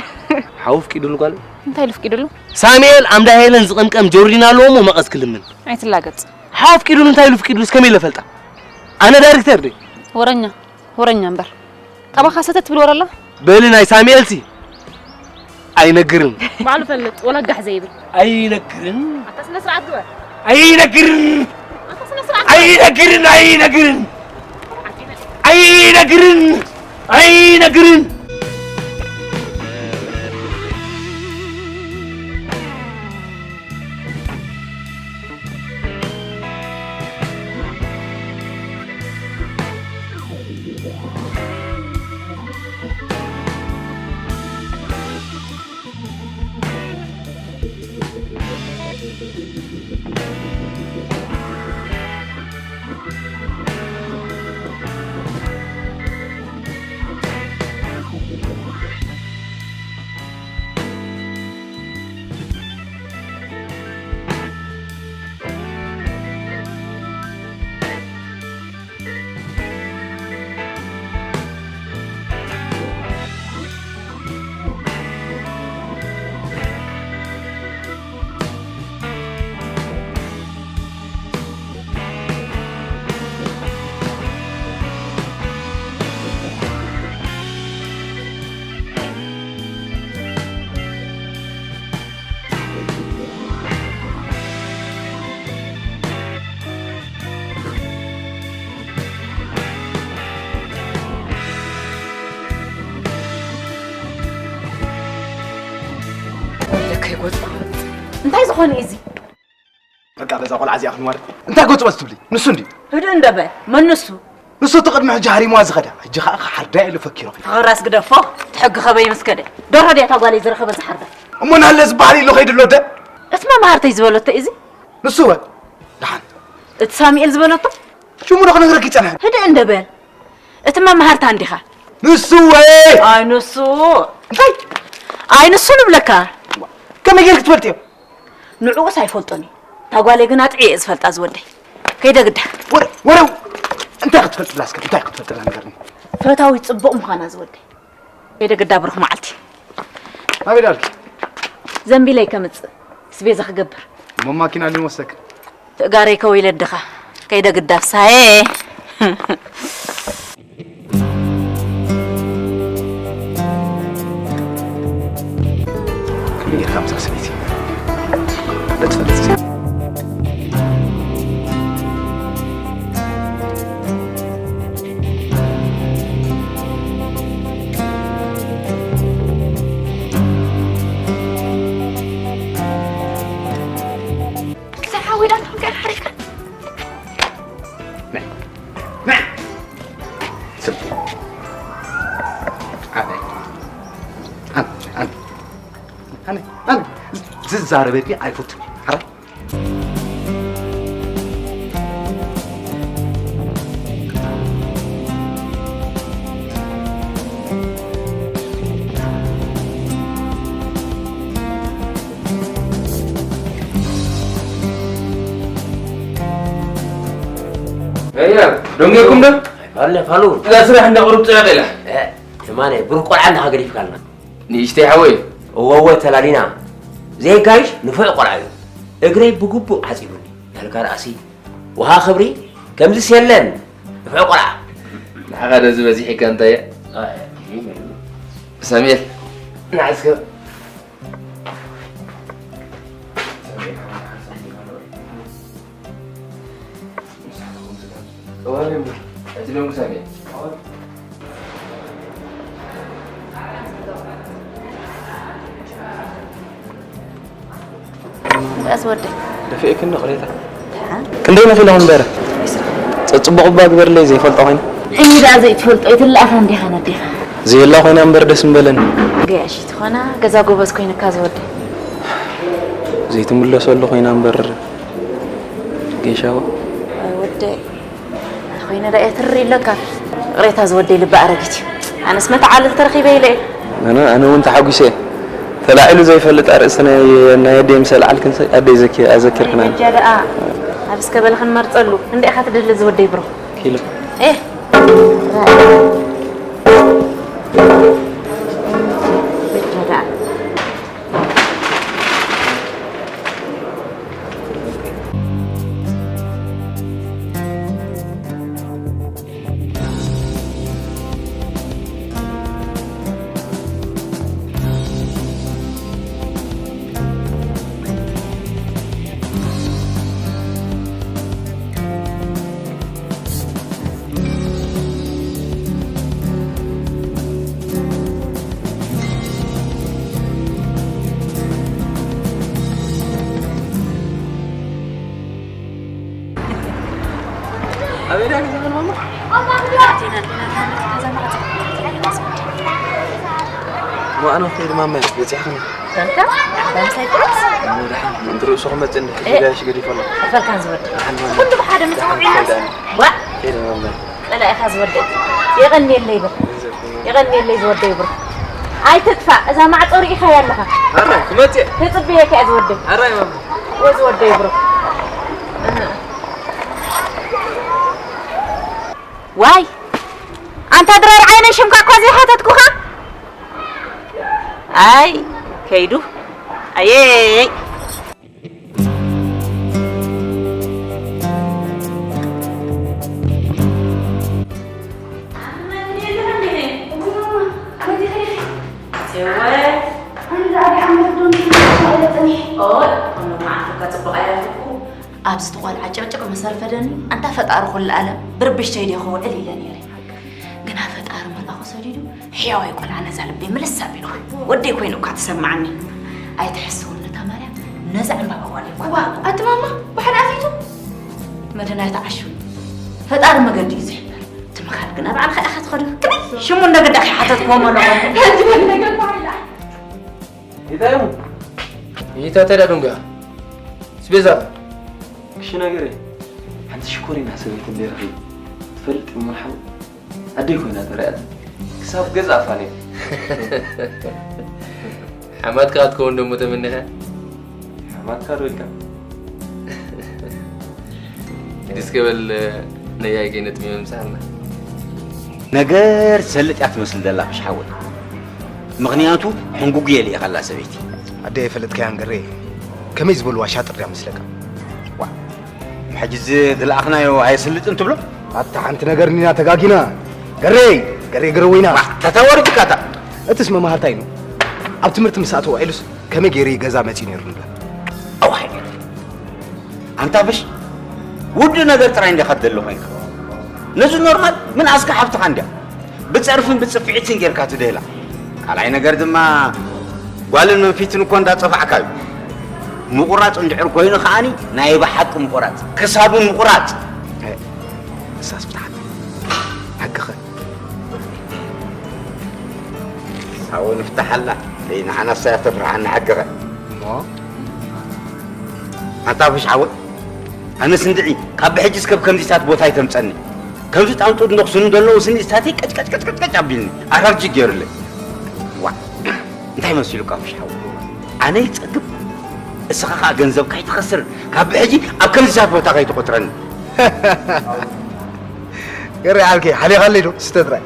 ሓው ፍቂዱሉ ጓል። እንታይ ኢሉ ፍቂዱሉ? ሳሙኤል ኣምዳ ሄለን ዝቕምቀም ጆርዲን ኣለዎ እሞ መቐስ ክልምን። ኣይትላገጽ። ሓው ፍቂዱሉ እንታይ ኢሉ ፍቂዱሉስ ከመይ ኢለ ፈልጣ? ኣነ ዳይሬክተር ድየ? ወረኛ፣ ወረኛ እምበር። ካባኻ ሰተት ትብል ወረ ኣላ? በሊ ናይ ሳሙኤልሲ ኣይነግርን። ባዕሉ ፈልጥ፣ ወላ ጋሕ ዘይብል። ኣይነግርን። ኣታ ስነ ስርዓት ግበር። ኣይነግርን። ኣታ ስነ ስርዓት ግበር። ኣይነግርን፣ ኣይነግርን። ኣይነግርን። ኣይነግርን። ወይለከይ ጎጽ። እንታይ ዝኾነ እዩ እዚ? በቃ በዛ ቆልዓ እዚኣ ክንዋረ። እንታይ ጎጽ በጽ ትብሊ? ንሱ እንድዩ። ህድእ እንደ በል። መን ንሱ? ንሱ እቲ ቅድሚ ሕጂ ሃሪምዋ ዝኸዳ። ሕጂ ኸኣ ክሓርዳ ኢሉ ፈኪሩ። ፍቕራስ ግደፎ። እቲ ሕጊ ከበይ ምስ ከደ። ደርሆ ድያ እታ ጓለይ ዝረኸበ ዝሓርዳ? እሞ ናለ ዝበሃል ኢሉ ከይዱ ኣሎ ደ? እቲ መማህርተይ ዝበለቶ እዩ እዚ? ንሱ ወ? ደሓን። እቲ ሳሙኤል ዝበለቶ? ሽሙ ዶ ክነግረኪ ጸንሐ? ህድእ እንደ በል። እቲ መማህርታ እንዲኻ። ንሱ ወ? ኣይ ንሱ። እንታይ? ኣይ ንሱ ንብለካ። ከመይ ጌርክ ትፈልጥዮ? ንዕኡስ ኣይፈልጦን እዩ። እታ ጓለይ ግን ኣጥዕየ እየ ዝፈልጣ ዝወደይ። ከይደ ግዳ። ወረ-፣ ወረው! እንታይ ክትፈልጥላ እስከ? እንታይ ክትፈልጥላ ንገርኒ? ፈታዊት ጽቡቕ ምዃና ዝወደይ። ከይደ ግዳ ብሩኽ መዓልቲ። ናበይ ዳልኪ? ዘንቢለይ ከምጽእ። ስቤዛ ክገብር። እሞ ማኪና ሊን ወሰክ። ትእጋረይ ከወይለ ድኻ። ከይደ ግዳ ፍሳዬ። ከመይ ጌርካ ምሳኻ ሰበይቲ? በትፈልጥ። ክሳብ ሓዊላ ትኽንከል ሓሪካ። ናይ፣ ናይ። ስም። ኣነ፣ ኣነ፣ ኣነ፣ ኣነ፣ ኣነ፣ ዝዛረበኒ ኣይፈቱን። ሓራ። እያ፣ ደንገኩም ዶ? ኣይፋለ ፋሉ። እዛ ስራሕ እንዳ ቁሩብ ጽዕቕ ኢላ። እ፣ የማነ፣ ብሩኽ ቆልዓ እንዳኻ ገዲፍካልና። ንእሽተይ ሓወይ። እወ፣ እወ፣ ተላሊና። ዘይጋይሽ ንፉዕ ቆልዓ እዩ። እግረይ ብግቡእ ዓጺቡኒ። ያልካ ርኣሲ። ውሃ ክብሪ፣ ከምዚስ የለን። ንፉዕ ቆልዓ። ንዓኻ ዶ ዝበዚሕካ እንታይ እያ? ሳሙኤል፣ ንዓ እስከ። ቀስ ወደይ። ደፊእክኒ ቅሬታ። ክንደይ ነኺ ኢለኹ እምበር። ጸጽቡቕ እባ ግበርለይ ዘይፈልጦ ኮይኑ። እኒ ደኣ ዘይትፈልጦ ኣይትለኣኻ እንዲኻ ነዴኻ። ዘየላ ኮይና እምበር ደስ ምበለኒ። ገያሺ ትኾና ገዛ ጎበዝ ኮይንካ ዝወደይ። ዘይትምለሰሉ ኮይና እምበር። ጌሻዋ። ወደይ። ኮይነ ዳ እየ ትሪ ኣለካ። ቅሬታ ዝወደይ ልቢ ኣረጊት እዩ። ኣነስ መተዓልል ተረኺበ ኢለ እየ። ኣነ ኣነ እውን ተሓጒሰ እየ። ተላዒሉ ዘይፈልጥ ኣርእስቲ ናይ ናይ ኣደይ ምስ ኣልዓልክን ኣደይ ዘኪ ኣዘኪርክና። በጃ ደኣ ኣብ እስከ በለ ክንመርጸሉ እንደ ኢኻ ትደሊ ዝወደይ ብሮ። ኪሎ። ኤህ። በጃ ደኣ። ኣበይ ደኣ ገዛኽን ማማ? ኣቴና እንዲና ንሃመት ገዛ ማዕጾ። ዋእኖ ከይድ ማማ በፂሕኽን። በልካ? ባምሳይ ጥዑስ? ኣነ ደሓን፣ እንተ ርእሱ ክመፅእ እንዲ ሕጂ እ። ጋሽ ገዲፈ ኣሎ። ከፈልካን ዝወዲ። ደሓን ማማ። ኩሉ ብሓደ ምስ ደሓን ውዒና። ከይድ ኣነ። ዋእ! ከይድ ማማ። ጸላኢኻ ዝወደይ። የቐንየለይ ብር። የቐንየለይ ዝወደይ ብር። ኣይትጥፋእ፣ እዛ ማዕጾ ርኢኻያ ኣለኻ። ኣረ፣ ክመጽእ። ትጽብየካ እያ ዝወደይ። ኣረ፣ ማማ። ወይ ዝወደይ ብር። እህ። ዋይ! ኣንታ ድራር ዓይነይ ሽምካ እኳ ዘይሓተትኩኻ። ኣይ፣ ከይዱ። ኣየይ! ኣብዚ ተቆልዓ ጭቕጭቕ መሰር ፈደኒ ኣንታ ፈጣሪ ኩሉ ኣለም ብርብሽተይ ድየ ክውዕል ኢለ ነይረ። ግና ፈጣሪ መልኣኹ ሰዲዱ ሕያዋይ ቆልዓ ነዛ ልበይ ምልስ ኣቢልዋ። ወደይ ኮይኑ እኳ ተሰማዓኒ። ኣይትሕስውን ነታ ማርያም ነዛ ዕምባባ ጓል እኳ። እዋ ኣቲ ማማ ብሓደ ኣፊቱ መደናይ ተዓሹ። ፈጣሪ መገዲ እዩ ዝሕበር። እቲ ምኻድ ግና ባዕልኻ ኢኻ ትኸዶ። ክመይ ሽሙ እንደገዳ ከይሓተትክዎም ኣለኹ። ሓንቲ በል ነገር ባዕላ። ይታየሙ ይታ ተዳ ዱንጋ ስቤዛ ክሽና ገሬ ሓንቲ ሽኮሪና ሰበይቲ እንዴ ረኺ ትፈልጥ እሞ ሓው ኣደይ ኮይና ተረኣት ክሳብ ገዛ ኣፋኔ ሓማትካ ክትከውን ደሞ ተመኒኻ ሓማትካ ዶ ኢልካ ዲስከበል ነያይ ከይነጥሚ ምምሳልና ነገር ሰልጥ እያ ትመስል ዘላ ብሽ ሓወይ ምኽንያቱ ሕንጉጉየ ልኢኻላ ሰበይቲ ኣደ የፈለጥካያን ገሬ ከመይ ዝበልዋ ሻጥር ድያ መስለካ ሕጂ እዚ ዝለኣኽናዮ ኣየስልጥን ትብሎ ኣታ ሓንቲ ነገር ኒና ተጋጊና ገሬ ገሬ ገረወይና ተታወርጅካታ እትስ መማህርታይ ነው ኣብ ትምህርቲ ምስ ኣተወ ኢሉስ ከመይ ገይረ ገዛ መፂ ነይሩ ንብላ ኣዋይ ኣንታ ብሽ ውድ ነገር ጥራይ እንዲኻ ትደሊ ኮይንካ ነዚ ኖርማል ምን ኣስካ ሓብትኻ እንዲያ ብጸርፍን ብጽፍዒትን ጌርካ ትደላ ካልኣይ ነገር ድማ ጓልን መንፊትን እኮ እንዳጸፋዕካ እዩ ምቁራጽ እንድሕር ኮይኑ ከዓኒ ናይ ብሓቂ ምቁራጽ ክሳቡ ምቁራጽ እሳስ ብትሓት ሕግኸ ሳወ ንፍታሓላ ደይ ንዓናሳ ተፍርሓና ሕግኸ እሞ ኣንታ ብሽ ዓወት ኣነስ እንድዒ ካብ ብሕጂ እስከብ ከምዚታት ቦታ ኣይተምፀኒ ከምዚ ጣንጡ እንዶ ክስኑ ዘለዉ ስኒ ስታተይ ቀጭቀጭቀጭቀጭ ኣቢልኒ ኣራርጂ ገይሩለይ ዋ እንታይ መሲሉካ ብሽ ሓወ ኣነ ይፀግብ እስኻ ከዓ ገንዘብ ካይትኸስር ካብ ብሕጂ ኣብ ከምዚታት ቦታ ካይትቆፅረኒ ገረ ዓርከይ ሓሊኻለይ ዶ? ስተ ጥራይ።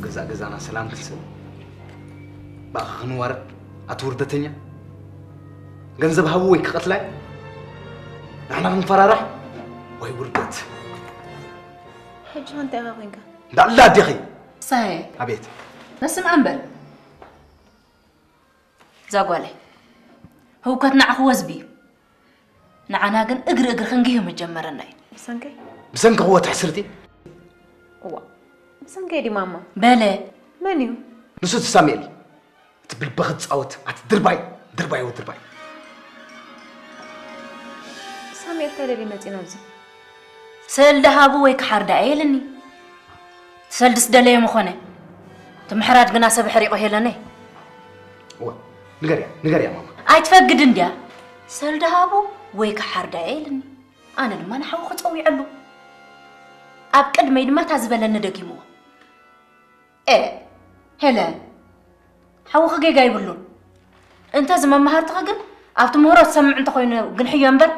ገዛ ገዛና ሰላም ክንስእ፣ ብኣኻ ክንዋረድ፣ ኣቲ ውርደተኛ። ገንዘብ ሃቡ ወይ ክቐትላይ፣ ንሕና ክንፈራራሕ፣ ወይ ውርደት። ሕጂ ከ እንታይ ኢኻ ኮንካ? እንዳላ ኣዴኺ። ሳሄ። ኣቤት። ነስምዓ እምበር። እዛ ጓለይ፣ ህውከት ንዓኺ ወዝቢ እዩ። ንዓና ግን እግሪ እግሪ ክንግህ ምጀመረና እዩ። ብሰንከይ? ብሰንኪ ክወ ትሕስርቲ? እዋ፣ ብሰንከይ ድዩ ማማ? በለ። መን እዩ? ንሱ እቲ ሳሙኤል። እቲ ብልቢ ክጻወት፣ ኣቲ ድርባይ፣ ድርባይ ወዲ ድርባይ። ሳሙኤል እንታይ ደልዩ መጺኡ ናብዚ? ሰልዲ ሃቡ ወይ ክሓርዳ እየ ኢልኒ። ሰልድስ ደለየ ምኾነ። እቲ ምሕራድ ግና ሰብ ኣሕሪቑ ሄለነይ። እወ፣ ንገርያ፣ ንገርያ ማማ። ኣይትፈግድን ድያ? ሰልዲ ሃቡ ወይ ክሓርዳ እየ ኢልኒ። ኣነ ድማ ንሓውኺ ጸዊዐሉ። ኣብ ቅድመይ ድማ እታ ዝበለኒ ደጊምዎ። ኤ፣ ሄለን፣ ሓውኺ ጌጋ ይብሉን። እንተ እዚ መማህርትኺ ግን ኣብቲ ምህሮ ዝሰምዕ እንተኾይኑ ግንሕዮ እምበር፣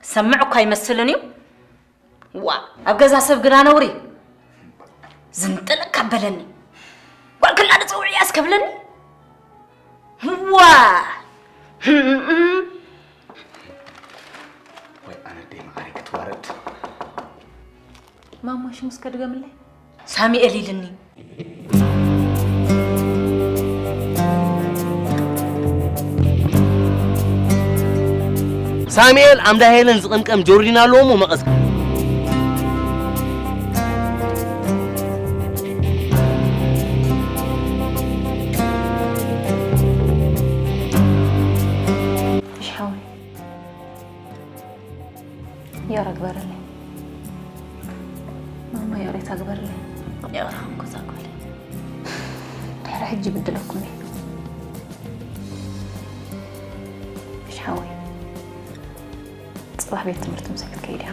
ዝሰምዕ እኳ ኣይመስልን እዩ። ዋ፣ ኣብ ገዛ ሰብ ግና ነውሪ። ዝንጥለካ በለኒ። ጓል ክላ ዶ ጸውዕያ እስከ ብለኒ። ዋ! ወይ ኣነ ደይ መዓረይ ክትዋረድ። ማማ ሽሙ እስከ ድገምለይ። ሳሙኤል ኢልኒ። ሳሙኤል ኣምዳ ሄለን ዝቕምቀም ጆርዲን ኣለዎ እሞ መቐስ። እሺ ሓወይ። ይቕረ ግበረለይ። ማማ ይቕሬታ ግበረለይ። ይቕረ ኾንኩ እዛ ጓለይ። ድሕሪ ሕጂ ይብድለኩም እየ። እሺ ሓወይ። ጽባሕ ቤት ትምህርቲ ምሳይ ክትከይድ እያ።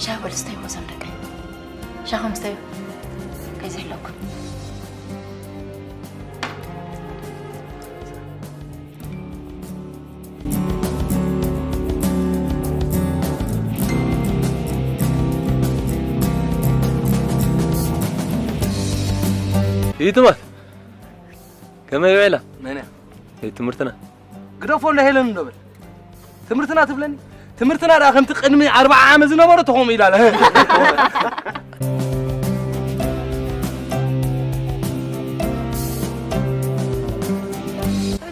ሻሂ በል ስተዩ ወሰን ደቀይ። ሻሂ ምስተዩ ከይዝሕለኩም። ይትማት ከመይ ውዒላ? መን እያ? ቤት ትምህርትና። ግደፎ እንዳ ሄለን እንዶ በል። ትምህርትና ትብለኒ? ትምህርትና ደኣ ከምቲ ቅድሚ ኣርብዓ ዓመት ዝነበሮ ተኾም ኢላ ኣላ።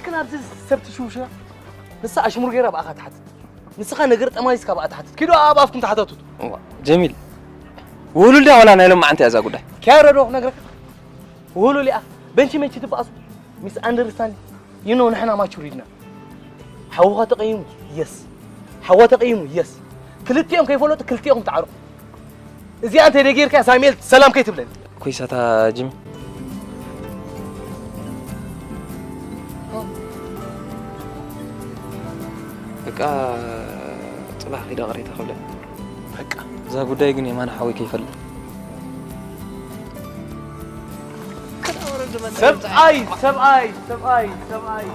ግን ኣብዚ ሰብ ትሽውሽራ? ንሳ ኣሽሙር ገይራ ብኣኻ ትሓትት። ንስኻ ነገር ጠማሊስካ ብኣ ትሓትት። ኪዱ ኣብ ኣፍኩም ተሓታትቱ። እዋ፣ ጀሚል፣ ውህሉል ድያ ዋላ ናይ ሎማዓንቲ እያ እዛ ጉዳይ? ኪያረዶ ክነግረካ። ውህሉል እያ። በንቺ መንቺ ትበኣሱ። ሚስ ኣንደርስታንድ። You know ንሕና ማቹር ኢድና። ሓውኻ ተቐይሙ፣ የስ። ሓዋ ተቐይሙ፣ የስ። ክልቲኦም ከይፈለጡ ክልቲኦም ተዓርቁ። እዚኣ እንተ ደይ ጌርካ ሳሙኤል ሰላም ከይትብለኒ። ኮይሳታ ጅሚ። በቃ ጽባሕ ኺዳ ቅሬታ ክብለ። በቃ እዛ ጉዳይ ግን የማነ ሓወይ ከይፈልጥ። ሰብኣይ፣ ሰብኣይ፣ ሰብኣይ፣ ሰብኣይ።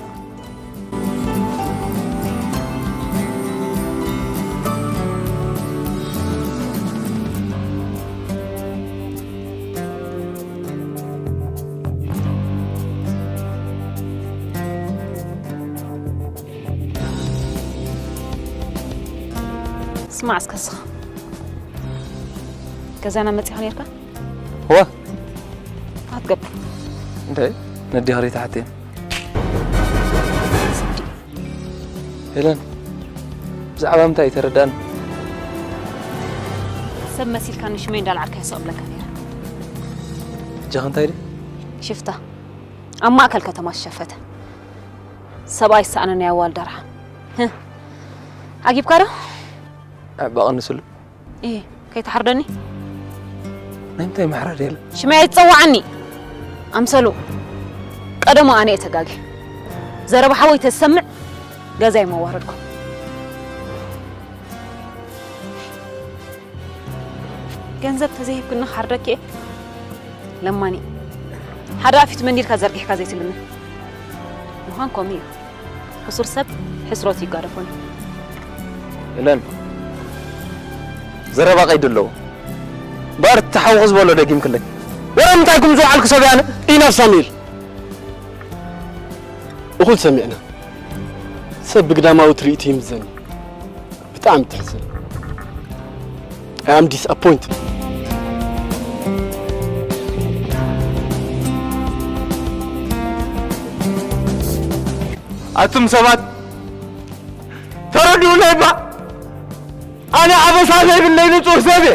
ስማዕ እስከ እስኻ። ገዛና መጺኻ ነርካ? እወ። ኣትገብ። እንታይ? ነዲኻ ሪታ ሓትየን። ሄለን፣ ብዛዕባ ምንታይ ኣይተረዳእን? ሰብ መሲልካ ንሽመይ እንዳልዓልካ ይስቕ ብለካ ነይረ። እጃኻ እንታይ ድዩ? ሽፍታ። ኣብ ማእከል ከተማ ዝሸፈተ። ሰብኣይ ዝሰኣነ ናይ ኣዋልድ ኣርሓ። ህህ። ዓጊብካ ዶ? ኣባ ቀንስሉ። እየ፣ ከይትሓርደኒ። ናይ ምንታይ ምሕራድ የለ? ሽመይ ኣይትጸውዓኒ። ኣምሰሉ። ቀደሙ ኣነ እየ ተጋጊ። ዘረባ ሓወይ ተዝሰምዕ ገዛይ መዋረድኩ። ገንዘብ ተዘይሂብክኒ ክሓርደኪ እየ። ለማኒ። ሓደ ኣፊት መንዲልካ ዘርጊሕካ ዘይትልምን። ምዃን ከምኡ እዩ። ሕሱር ሰብ ሕስረቱ ይጋደፎን እዩ። እለን። ዘረባ ቀይዲ ኣለዎ። ባር ተሓውኹ ዝበሎ ደጊምክለይ። ወረ ምንታይ ኩም ዝወዓልኩ ሰብ ያነ? ኢናፍ ሳሙኤል። እኹል ሰሚዕና። ሰብ ብግዳማዊ ትርኢት ይምዘን። ብጣዕሚ ተሕዝን። I am disappointed. ኣቱም ሰባት ተረድኡለይ እባ። ኣነ ኣበሳ ዘይብለይ ንጹህ ሰብ እየ።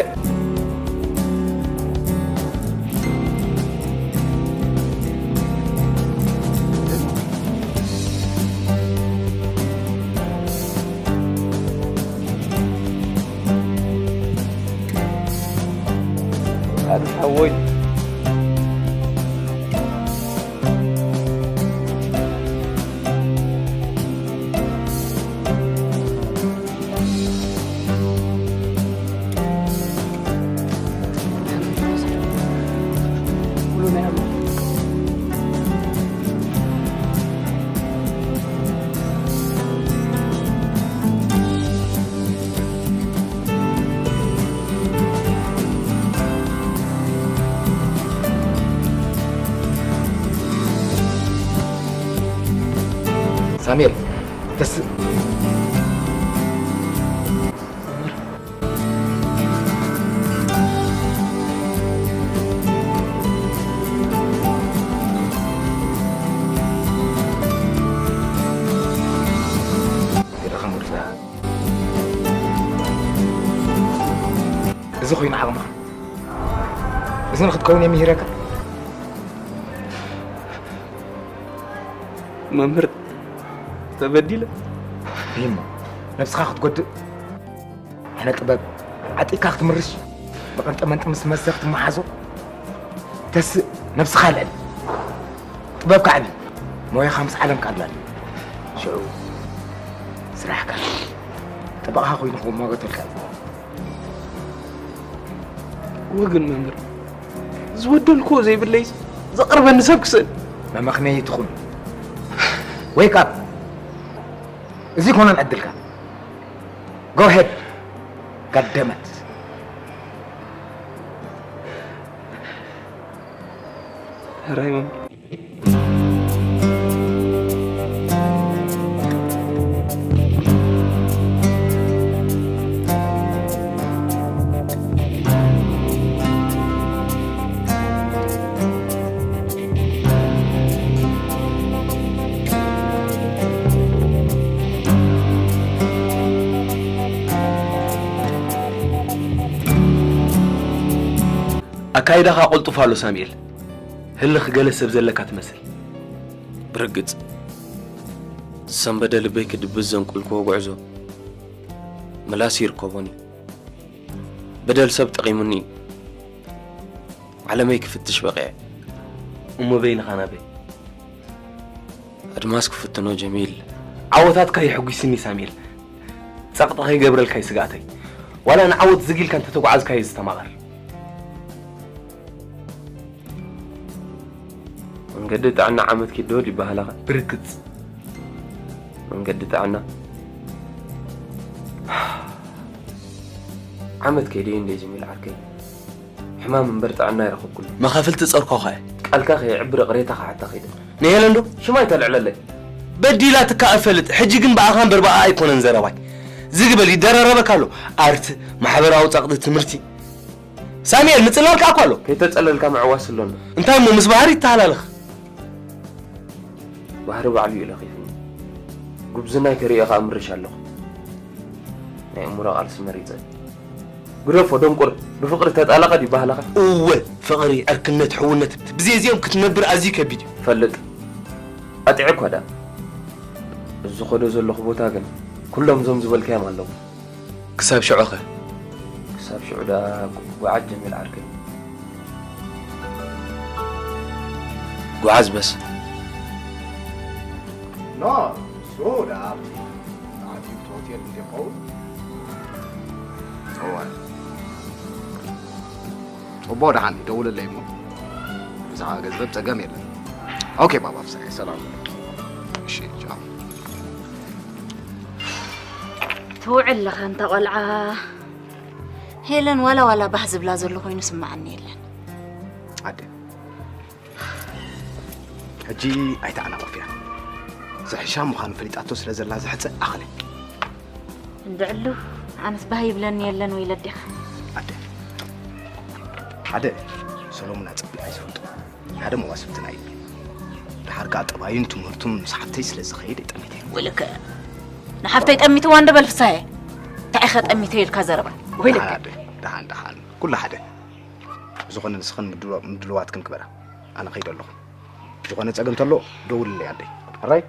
ኣንታ ሓወይ። ሳሙኤል፣ ተስ- እዚ ኮይኑ ዓቕምኻ። እዚ ንክትከውን እየ ምሂረካ። መምህር፣ ተበዲለ። ይሞ፣ ነብስኻ ክትጎድእ? ኣነ ጥበብ ዓጢቕካ ክትምርሽ፣ ብቐንጠመንጢ ምስ መስተ ክትመሓዞ? ተስእ፣ ነብስኻ ኣልዕል። ጥበብካ ዓቢ፣ ሞያኻ ምስ ዓለም ካላል። ሽዑ፣ ስራሕካ፣ ጠበቓኻ ኮይኑ ክመጓጎተልካ እዩ። ወግን መምህር፣ ዝበደልክዎ ዘይብለይስ ዘቕርበኒ ሰብ ክስእን። መመኽነዪ ትኹን። Wake up! እዚ ኣይኮነን ዕድልካ። Go ahead! God damn it! ሕራይ መምህር። ኣካይዳኻ ቅልጡፍ ኣሎ ሳሙኤል። ህልኽ ገለ ሰብ ዘለካ ትመስል። ብርግጽ፣ ዝሰንበደ ልበይ ክድብስ ዘንቆልክዎ ጉዕዞ፣ ምላስ ይርከቦን እዩ። በደል ሰብ ጠቒሙኒ እዩ። ዓለመይ ክፍትሽ በቒዐ። እሞ በይንኻ ናበይ? ኣድማስ ክፍትኖ ጀሚል። ዓወታትካ የሐጒስኒ ሳሙኤል። ጸቕጢ ከይገብረልካ እዩ ስግኣተይ። ዋላ ንዓወት ዝግ ኢልካ እንተተጓዓዝካ እዩ ዝተማቐር። መንገዲ ጥዕና ዓመት ኪድ ዶ ይበሃለኻ? ብርግጽ። መንገዲ ጥዕና ዓመት ከይደ እንደ ጀሚል ዓርከይ። ሕማም እምበር ጥዕና ይረኸብኩሉ። መኸፍልቲ ጸርኮ ኸ? ቃልካ ከየዕብር ይቕሬታ ክሓታ ከይደ። ንሄለን ዶ? ሽማ ኣይተልዕለለይ። በዲላትካ እፈልጥ። ሕጂ ግን ብኣኻ እምበር ብኣኣ ኣይኮነን ዘረባይ። ዝግ በል ይደራረበካ ኣሎ። ኣርት፣ ማሕበራዊ ጸቕጢ፣ ትምህርቲ። ሳሙኤል፣ ምጽላልካ እኮ ኣሎ። ከይተጸለልካ ምዕዋስ ኣሎና። እንታይ እሞ ምስ ባህሪ ይተሃላለኽ? ባህሪ ባዕሉ እዩ ለኺፉኒ። ጉብዝናይ ከርእዮ ከኣ ምርሽ ኣለኹ። ናይ እምሮ ቃልሲ መሪጸ። ግደፎ፣ ደንቁር። ብፍቕሪ ተጣላቐ ድዩ ባህልኻ? እወ፣ ፍቕሪ፣ ዕርክነት፣ ሕውነት፣ ብዘይዚኦም ክትነብር ኣዝዩ ከቢድ እዩ። ፈልጥ። ኣጥዒ እኳ ደኣ። እዚ ዝኸዶ ዘለኹ ቦታ ግን ኩሎም እዞም ዝበልካዮም ኣለዉ። ክሳብ ሽዑኸ? ክሳብ ሽዑ ደኣ ጓዓት ጀሚር ዓርከይ። ጓዓዝ በስ። ኖ፣ እሱ ደኣ ኣብቲ ናቲ ሆቴል እንዲኸውን። እወ። ጽቡቕ፣ ደሓን ደውልለይ እሞ። ብዛዕባ ገንዘብ ጸገም የለን። ኦኬ ባባ ፍስሐ፣ ሰላም። እሺ፣ ቻው። ትውዕል ኣለኻ እንታ ቆልዓ። ሄለን ዋላ ዋላ ባህ ዝብላ ዘሎ ኮይኑ ስምዓኒ የለን። ኣደ፣ ሕጂ ኣይተዓናቐፍያ። ዝሕሻ ምዃኑ ፈሊጣቶ ስለ ዘላ ዝሕጸ ኣኸለ። እንድዕሉ፣ ኣነስ ባህ ይብለኒ የለን ወይ ለዲኻ። ኣደ፣ ሓደ ሰሎሙን ኣጸቢቐ ይፈልጦ። ሓደ መዋስብትና እዩ። ድሓር ከኣ ጠባዩን ትምህርቱን ምስ ሓፍተይ ስለ ዝኸይድ ጠሚተ። ውልከ፣ ንሓፍተይ ጠሚትዋ እንደ በል ፍሳየ። እንታይ ኢኸ ጠሚተ ኢልካ ዘረባ? ወይ ልክዕ። ኣደ፣ ደሓን፣ ደሓን። ኩሉ ሓደ። ብዝኾነ ንስኽን ምድልዋ-፣ ምድልዋትክን ክበራ። ኣነ ኸይደ ኣለኹ። ዝኾነ ጸገም ተሎ ደውልለይ ኣደይ። ሕራይ?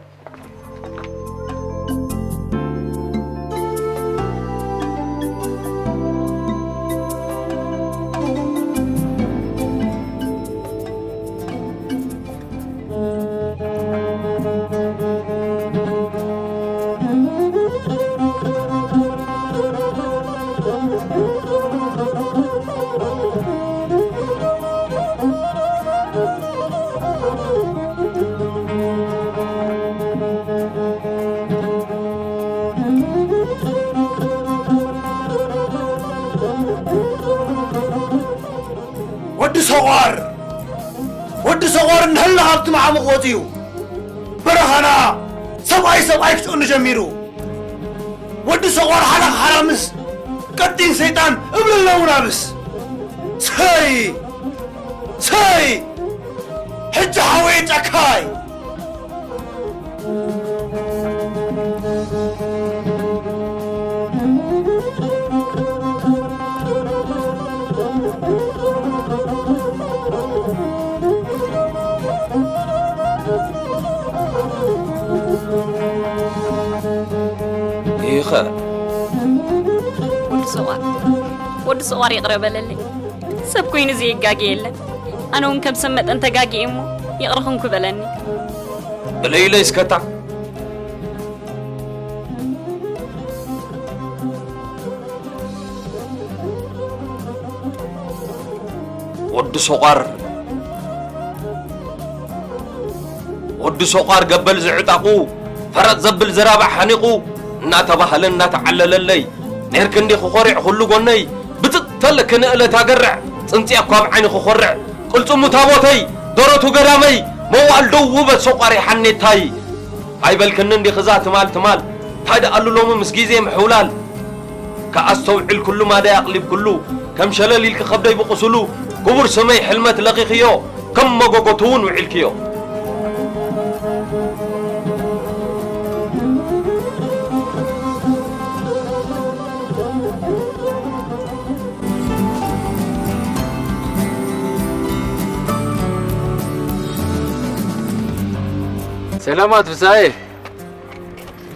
ወዲ ሰቋር፣ ወዲ ሰቋር እንሀላ ካብቲ መዓሙቕ ወፂኡ፣ በረኻና ሰብኣይ ሰብኣይ ክጥእኑ ጀሚሩ። ወዲ ሰቋር ሓላኽ ሓራምስ ቀጢን ሰይጣን እብለለውን ኣብስ። ሰይ! ሰይ! ሕጂ ሓወየ ጨካይ! ኢኸ ወዲ ሰቋር፣ ወዲ ሰቋር ይቕረ በለለይ። ሰብ ኮይኑ ዘይጋገ የለን። ኣነ እውን ከም ሰብ መጠን ተጋግየ እሞ ይቕረ ኹንኩ በለኒ። ብለይለይ እስከታ። ወዲ ሰቋር፣ ወዲ ሰቋር ገበል ዝዕጣቑ፣ ፈረጥ ዘብል ዘራባዕ ሓኒቑ፣ እናተባህለ እናተዓለለለይ፣ ኔርክ እንዲ ክኾሪዕ ኩሉ ጎነይ፣ ብጥጥ ተለ ክንእለት ኣገርዕ፣ ጽንጽያ እኳ ኣብ ዓይኒ ክኾርዕ፣ ቅልጽሙ ታቦተይ፣ ደረቱ ገዳመይ፣ መዋል ደው ውበት ሰቋር ሓኔታይ። ኣይበልክኒ እንዲኺ እዛ ትማል ትማል፣ እንታይ ደኣሉ ሎሚ ምስ ግዜ ምሕውላል? ከኣስተውዕል ኩሉ ማዳይ ኣቕሊብ ኩሉ፣ ከም ሸለል ኢልኪ ከብደይ ብቑስሉ፣ ክቡር ስመይ ሕልመት ለኺኽዮ፣ ከም መጎጎቱ እውን ውዒልክዮ። ሰላማት ፍሳዬ።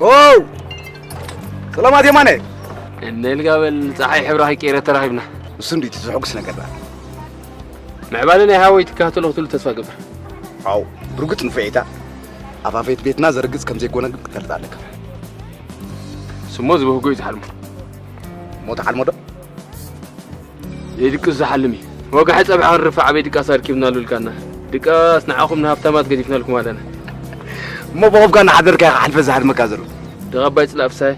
ኦው! ሰላማት የማነ። እነ ኢልካ በል፣ ጸሓይ ሕብራ ከይቀይረ ተራኺብና። እሱ እንዲት ዘሕጉስ ነገር ደኣ። ምዕባለ ናይ ሃወይ ትከታተሎ ክትብሉ ተስፋ እገብር። ኣው፣ ብርግጽ ንፍዒታ። ኣፋፈይት ቤትና ዘርግጽ ከም ዘይኮነ ግን ክትፈልጥ ኣለካ። ስሞ ዝበህጎ እዩ ዝሓልሞ። እሞ ተሓልሞ ዶ? ዘይድቅስ ዝሓልም እዩ። ወጋሒ ጸብሒ ክንርፋዕ ኣበይ ድቃስ ኣርኪብናሉ ኢልካና። ድቃስ ንዓኹም ንሃብታማት ገዲፍናልኩም ኣለና። እሞ ብቐብካ እናሓደርካ ኢኻ ሓልፈ ዝሓልመካ ዘሎ። ደቓባይ ጽላእ ፍሳይ።